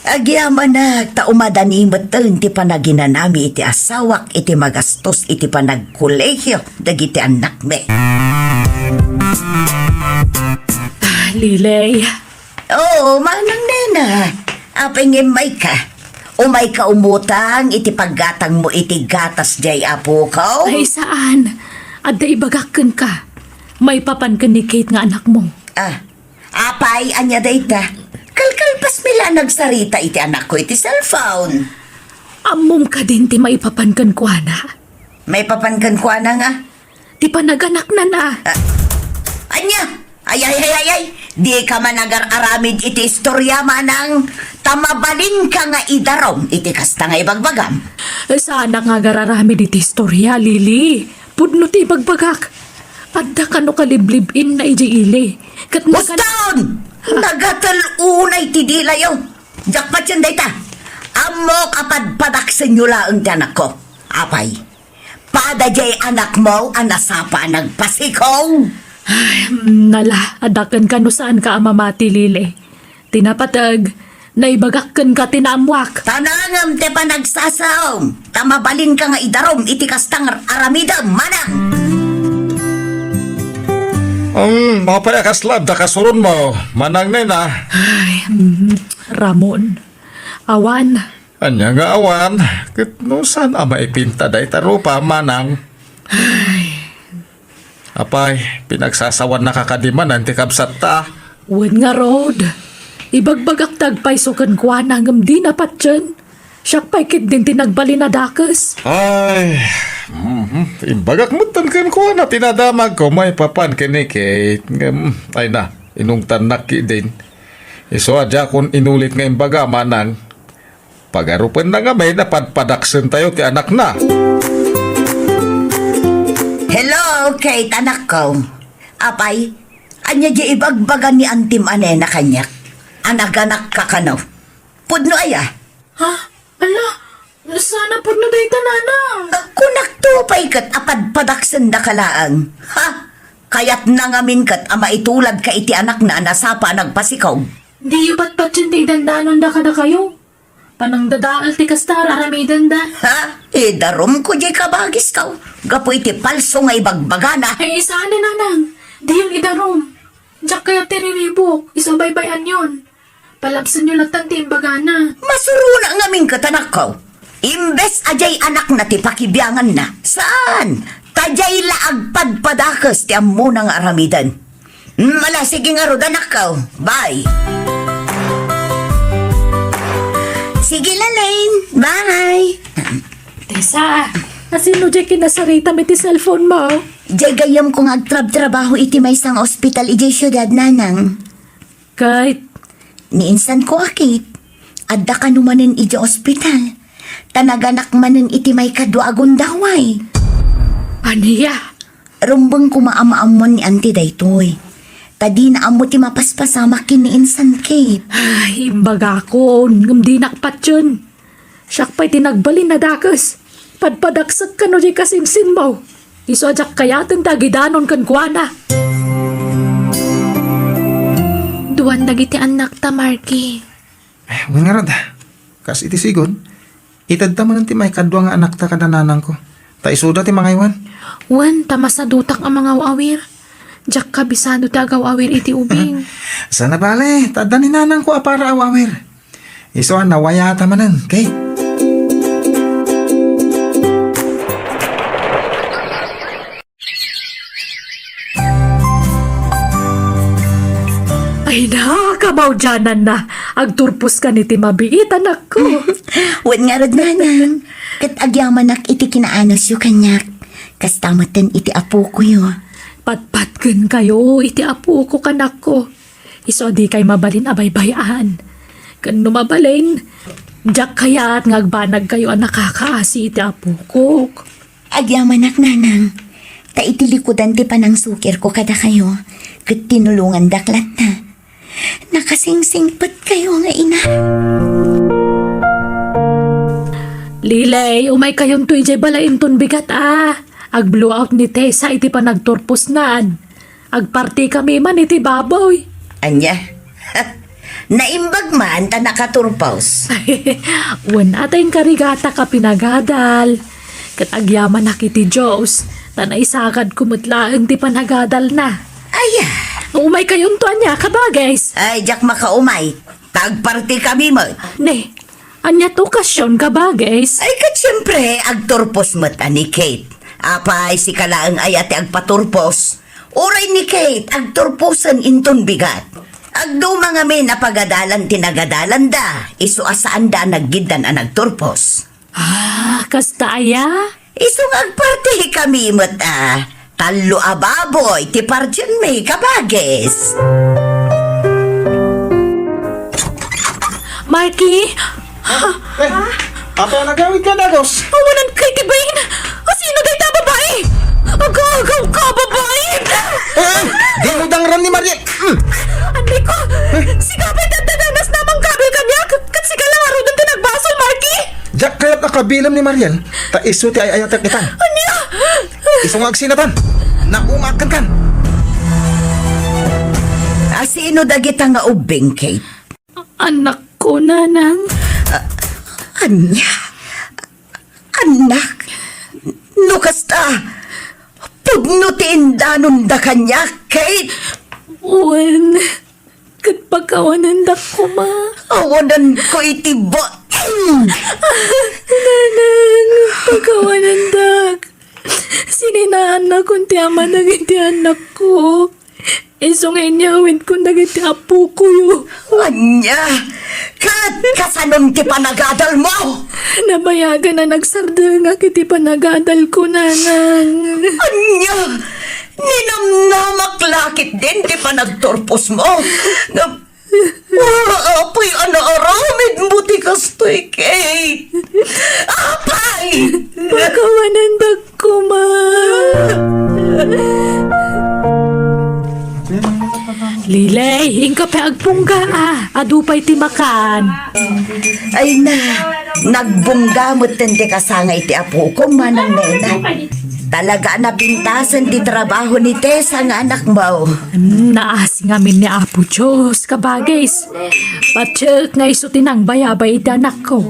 agyamanak ta umadani metten ti panaginanami iti asawak iti magastos iti panagkolehio dagiti annakmi. Ah, Lilay. Oo, manang nena. Apay nga immayka? Umayka umutang iti paggatangmo iti gatas jay apoko? Ay, saan. Adda ibagak kenka. Maipapan ken ni Kate nga anakmo. Ah, Apay, ania dayta? Kalkalpasmi la nagsarita iti anakko iti cellphone. Ammom kadin ti maipapan kenkuana? Maipapan kenkuana nga? Ti panaganakna na. Ah, ania? Ay, ay, ay, ay, ay. Dika man agar-aramid iti istoria, manang. Ta mabalinka nga idarum iti kasta nga ibagbagam. Saanak nga agar-aramid iti istoria, Lily. Pudno ti ibagbagak. Adda kano kaliblib-inna idiay ili. Ket nagan- Uston! Nagatel unay ti dilayo. Diak patien dayta. Ammok a padpadaksenyo laeng ti anakko. Apay, pada jay anakmo a nasapa a nagpasikog? Ay, nala, adda ken kano saanka a mamati, Lily. Ti napateg, naibagak kenka ti naammoak. Ta nangem ti panagsasaom, ta mabalinka nga idarum iti kasta nga aramidem, manang. Um, apay a kasla adda kasuronmo, manang nena? Ay, mm, Ramon. Awan. Ania nga awan? Ket no saan a maipinta dayta rupa, manang? Ay. Apay, pinagsasawannaka kadi manen ti kabsatta? Wen ngarud, ibagbagak ti agpayso kenkuana ngem dina patien. Siak pay ketdin ti nagbalin a dakes. Ay, mhm, imbagak metten kenkuana ti nadamagko maipapan ken ni Kate. Ngem, ay na, inungtannak ketdin. Isu a diakon inulit nga imbaga, manang. Pagarupenna ngamin a padpadaksentayo ti anakna. Hello, Kate, anakko. Apay, ania diay ibagbaga ni antim a nena kaniak? A naganakka kano? Pudno aya? Ha? Ala, saan a pudno dayta, nanang? Kunakto pay ket a padpadaksendaka laeng. Ha? Kayatna ngamin ket a maituladka iti anakna a nasapa a nagpasikog. Diyo patpatien ti idandanonda kadakayo. Panangdadael ti kasta nga ar-aramidenda. Ha? Idarumko diay kabagisko gapu iti palso nga ibagbagana. Ay, saan a, nanang. Diyon idarum. Diak kayat ti riribuk. Isu a baybay-anyon. Palabsenyo latta ti imbagana. Masurona ngamin ket, anakko. Imbes a diay anakna ti pakibianganna. Saan? Ta diay la agpadpadakes ti ammona nga aramiden. Mm, ala, sige ngarud, anakko. Bye. Sige la, Lane. Bye. Tessa, asino diay kinasaritam iti cellphone mo? Diay gayyemko nga agtrabtrabaho iti maysa nga ospital idiay siudad, nanang. Kate. Ni insanko a Kate, adda kano manen idiay ospital. Ta naganak manen iti maikadua a gundaway. Ania? Rumbeng koma a maammuan ni Auntie daytoy. Ta dina ammo ti mapaspasamak ken ni Insan Kate. Ay, imbagakon, ngem dinak patien. Siak pay ti nagbalin a dakes. Padpadaksek kano diay kasimsimmo. Isu a diak kayaten ti agidanon kenkuana. Duan dagiti annakta, Marky. Eh, wen ngarud, kas iti sigud, itedta manen ti maikadua nga anakta kada nanangko. Ta isuda ti mangaywan. Wen, ta masadutak a mangaw-awir. Diak kabisado ti agaw-awir iti ubing. Saan a bale, ta adda ni nanangko a para aw-awir. Isu a nawayata manen, Kate. Ay na, kamaudiananna, agturposkan iti mabiit, anakko. Wen ngarud, nanang, ket agyamanak iti kinaanusyo kaniak. Kasta metten iti apokoyo. Patpatgenkayo iti apoko, kanakko. Isu a dikay mabalin a baybay-an. Ken no mabalin, diak kayat nga agbanagkayo a nakakaasi iti apokok. Agyamanak, nanang, ta iti likudan ti panangsukirko kadakayo, ket tinulongandak latta. Nakasingsingpetkayo nga ina. Lilay, umaykayonto idiay balay inton bigat a. Ag-blowout ni Tessa iti panagturposnan. Agpartikami man iti baboy. Ania? Naimbag man ta nakaturpos. Wen, a ta inkarigatak a pinagadal. Ket agyamanak iti Dios, ta naisagadko met laeng ti panagadalna. Aya. Umaykayonto ania, kabagis? Ay, diak makaumay. Ta agpartikami met. Ne, ania ti okasion, kabagis? Ay, ket siempre, agturpos met a ni Kate. Apay, sika laeng aya ti agpaturpos? Uray ni Kate, agturposen inton bigat. Agduma ngamin a pagadalan ti nagadalanda, isu a saanda a naggiddan a nagturpos. Ah, kasta aya? Isu nga agpartikami met a. Tallo a baboy ti partienmi, kabagis. Marky, Eh, apo, nagawid ka, dagos? Awanan kay ti bain! Asino dayta a babai? Agawagawka, babai! Eh, dimo dangran ni Mariel. Mm. Anay ko! Sika pay ti adda danas a mangkabil kaniak! Ket sika la ngaruden ti nagbasol, Marky! Diak kayat a kabilem ni Mariel, ta isu ti ay-ayatek ita. Ania? Isu nga agsinatan. Naungakan kan. Asino dagita nga ubbing, Kate? Anakko, nanang. Ah, ania? Anak? No kasta, pudno ti indanonda kaniak, Kate? Wen, ket pakawanandak koma. Awananko iti bain! Nanang, pakawanandak. Sininaannakon ti ama dagiti anakko. Isu nga inyawidkon dagiti apokoyo. Ania? Ket kasanon ti panagadalmo? Nabayagan a nagsardengak iti panagadalko, nanang. Ania? Ninamnamak la ketdin ti panagturposmo? Ngem, apay a naaramidmo ti kastoy, Kate? Apay! Pakawanandak koma. Lilay, inka pay agbungga, a. Adu pay ti makan. Ay na, nagbungga metten ti kasangay ti apokon, Manang Nena. Talaga a napintasen ti trabaho ni Tessa nga anakmo. Hmm, naasi ngamin ni Apo Dios, kabagis. Patiek nga isu ti nangbayabay iti anakko.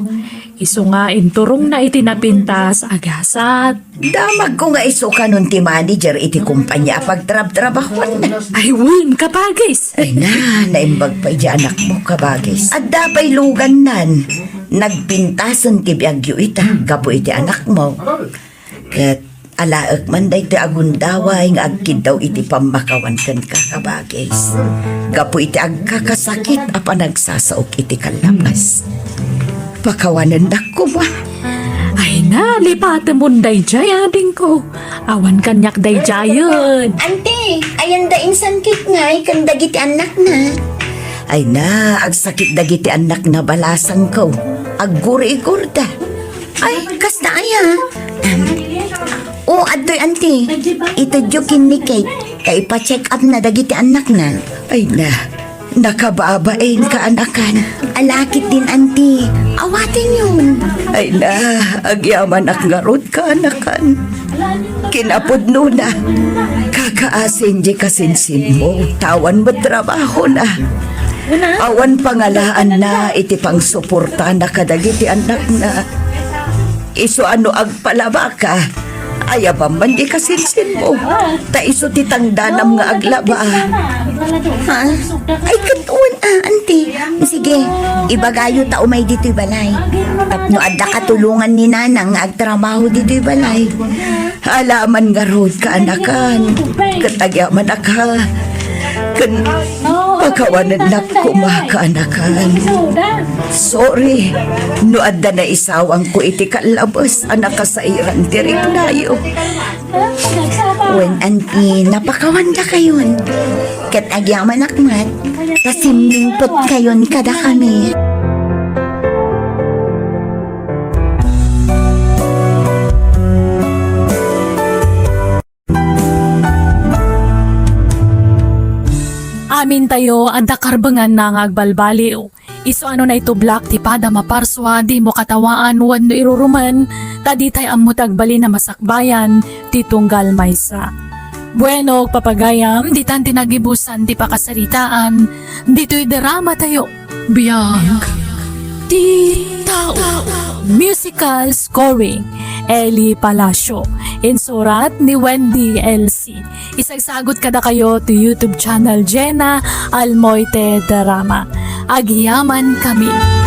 Isu nga inturongna iti napintas a gasat. Damagko nga isu kanon ti manager iti kompania a pagtrabtrabahuanna. Ay, wen, kabagis. Ay na, naimbag pay di anakmo, kabagis. Adda pay lugannan. Nagpintasen ti biagyo ita, gapu iti anakmo. Ket alaek man daytoy a gundaway nga agkiddaw iti pammakawan kenka, kabagis. Gapu iti agkakasakit a panagsasaok iti kallapas. Pakawanendak koma. Ay na, lipatemon daydiay, adingko. Awan kaniak daydiayen. Ante, ayanda insan Kate ngay ken dagiti annakna. Ay na, agsakit dagiti annakna, balasangko. Aggurigurda. Ay, kasta aya? Em, O, adtoy, anti. Itedyo ken ni Kate, ta ipa-check up na dagiti annakna. Ay na, nakababain, kaanakan. Ala, ketdin, anti. Awatenyon. Ay na, agyamanak ngarud, kaanakan. Kinapudnona, kakaasin di kasinsinmo, ta awan met trabahona. Awan pangalaanna iti pangsuportana kadagiti annakna. Isu a no agpalabaka, ayabam man di kasinsinmo. Ta isu ti tangdanam nga aglaba. Ha? Ay, ket wen, a, anti. Sige, ibagayo ta umay ditoy balay. Tapno adda katulongan ni Nanang nga agtrabaho ditoy balay. Alaman ngarud, kaanakan. Ket agyamanak, ha. Ken pakawanennak koma, kaanakan. Sorry no adda naisawangko iti kallabes a nakasairan ti riknayo. Wen, anti, napakawandakayon. Ket agyamanak met, ta simmingpetkayon kadakami. Amintayo, adda karbenganna nga agbalbaliw. Isu a no naitublak ti pada maparsua, dimo katawaan wenno irurumen, ta ditay ammo ti agbalin a masakbayan ti tunggal maysa. Bueno, agpapagayam, ditan ti nagibusan ti pakasaritaan ditoy dramatayo. Biag ti tao. Musical scoring, Eli Palacio. Insurat ni Wendy L C. Isagsagut kadakayo ti YouTube channel Jenna Almoite Drama. Agyamankami.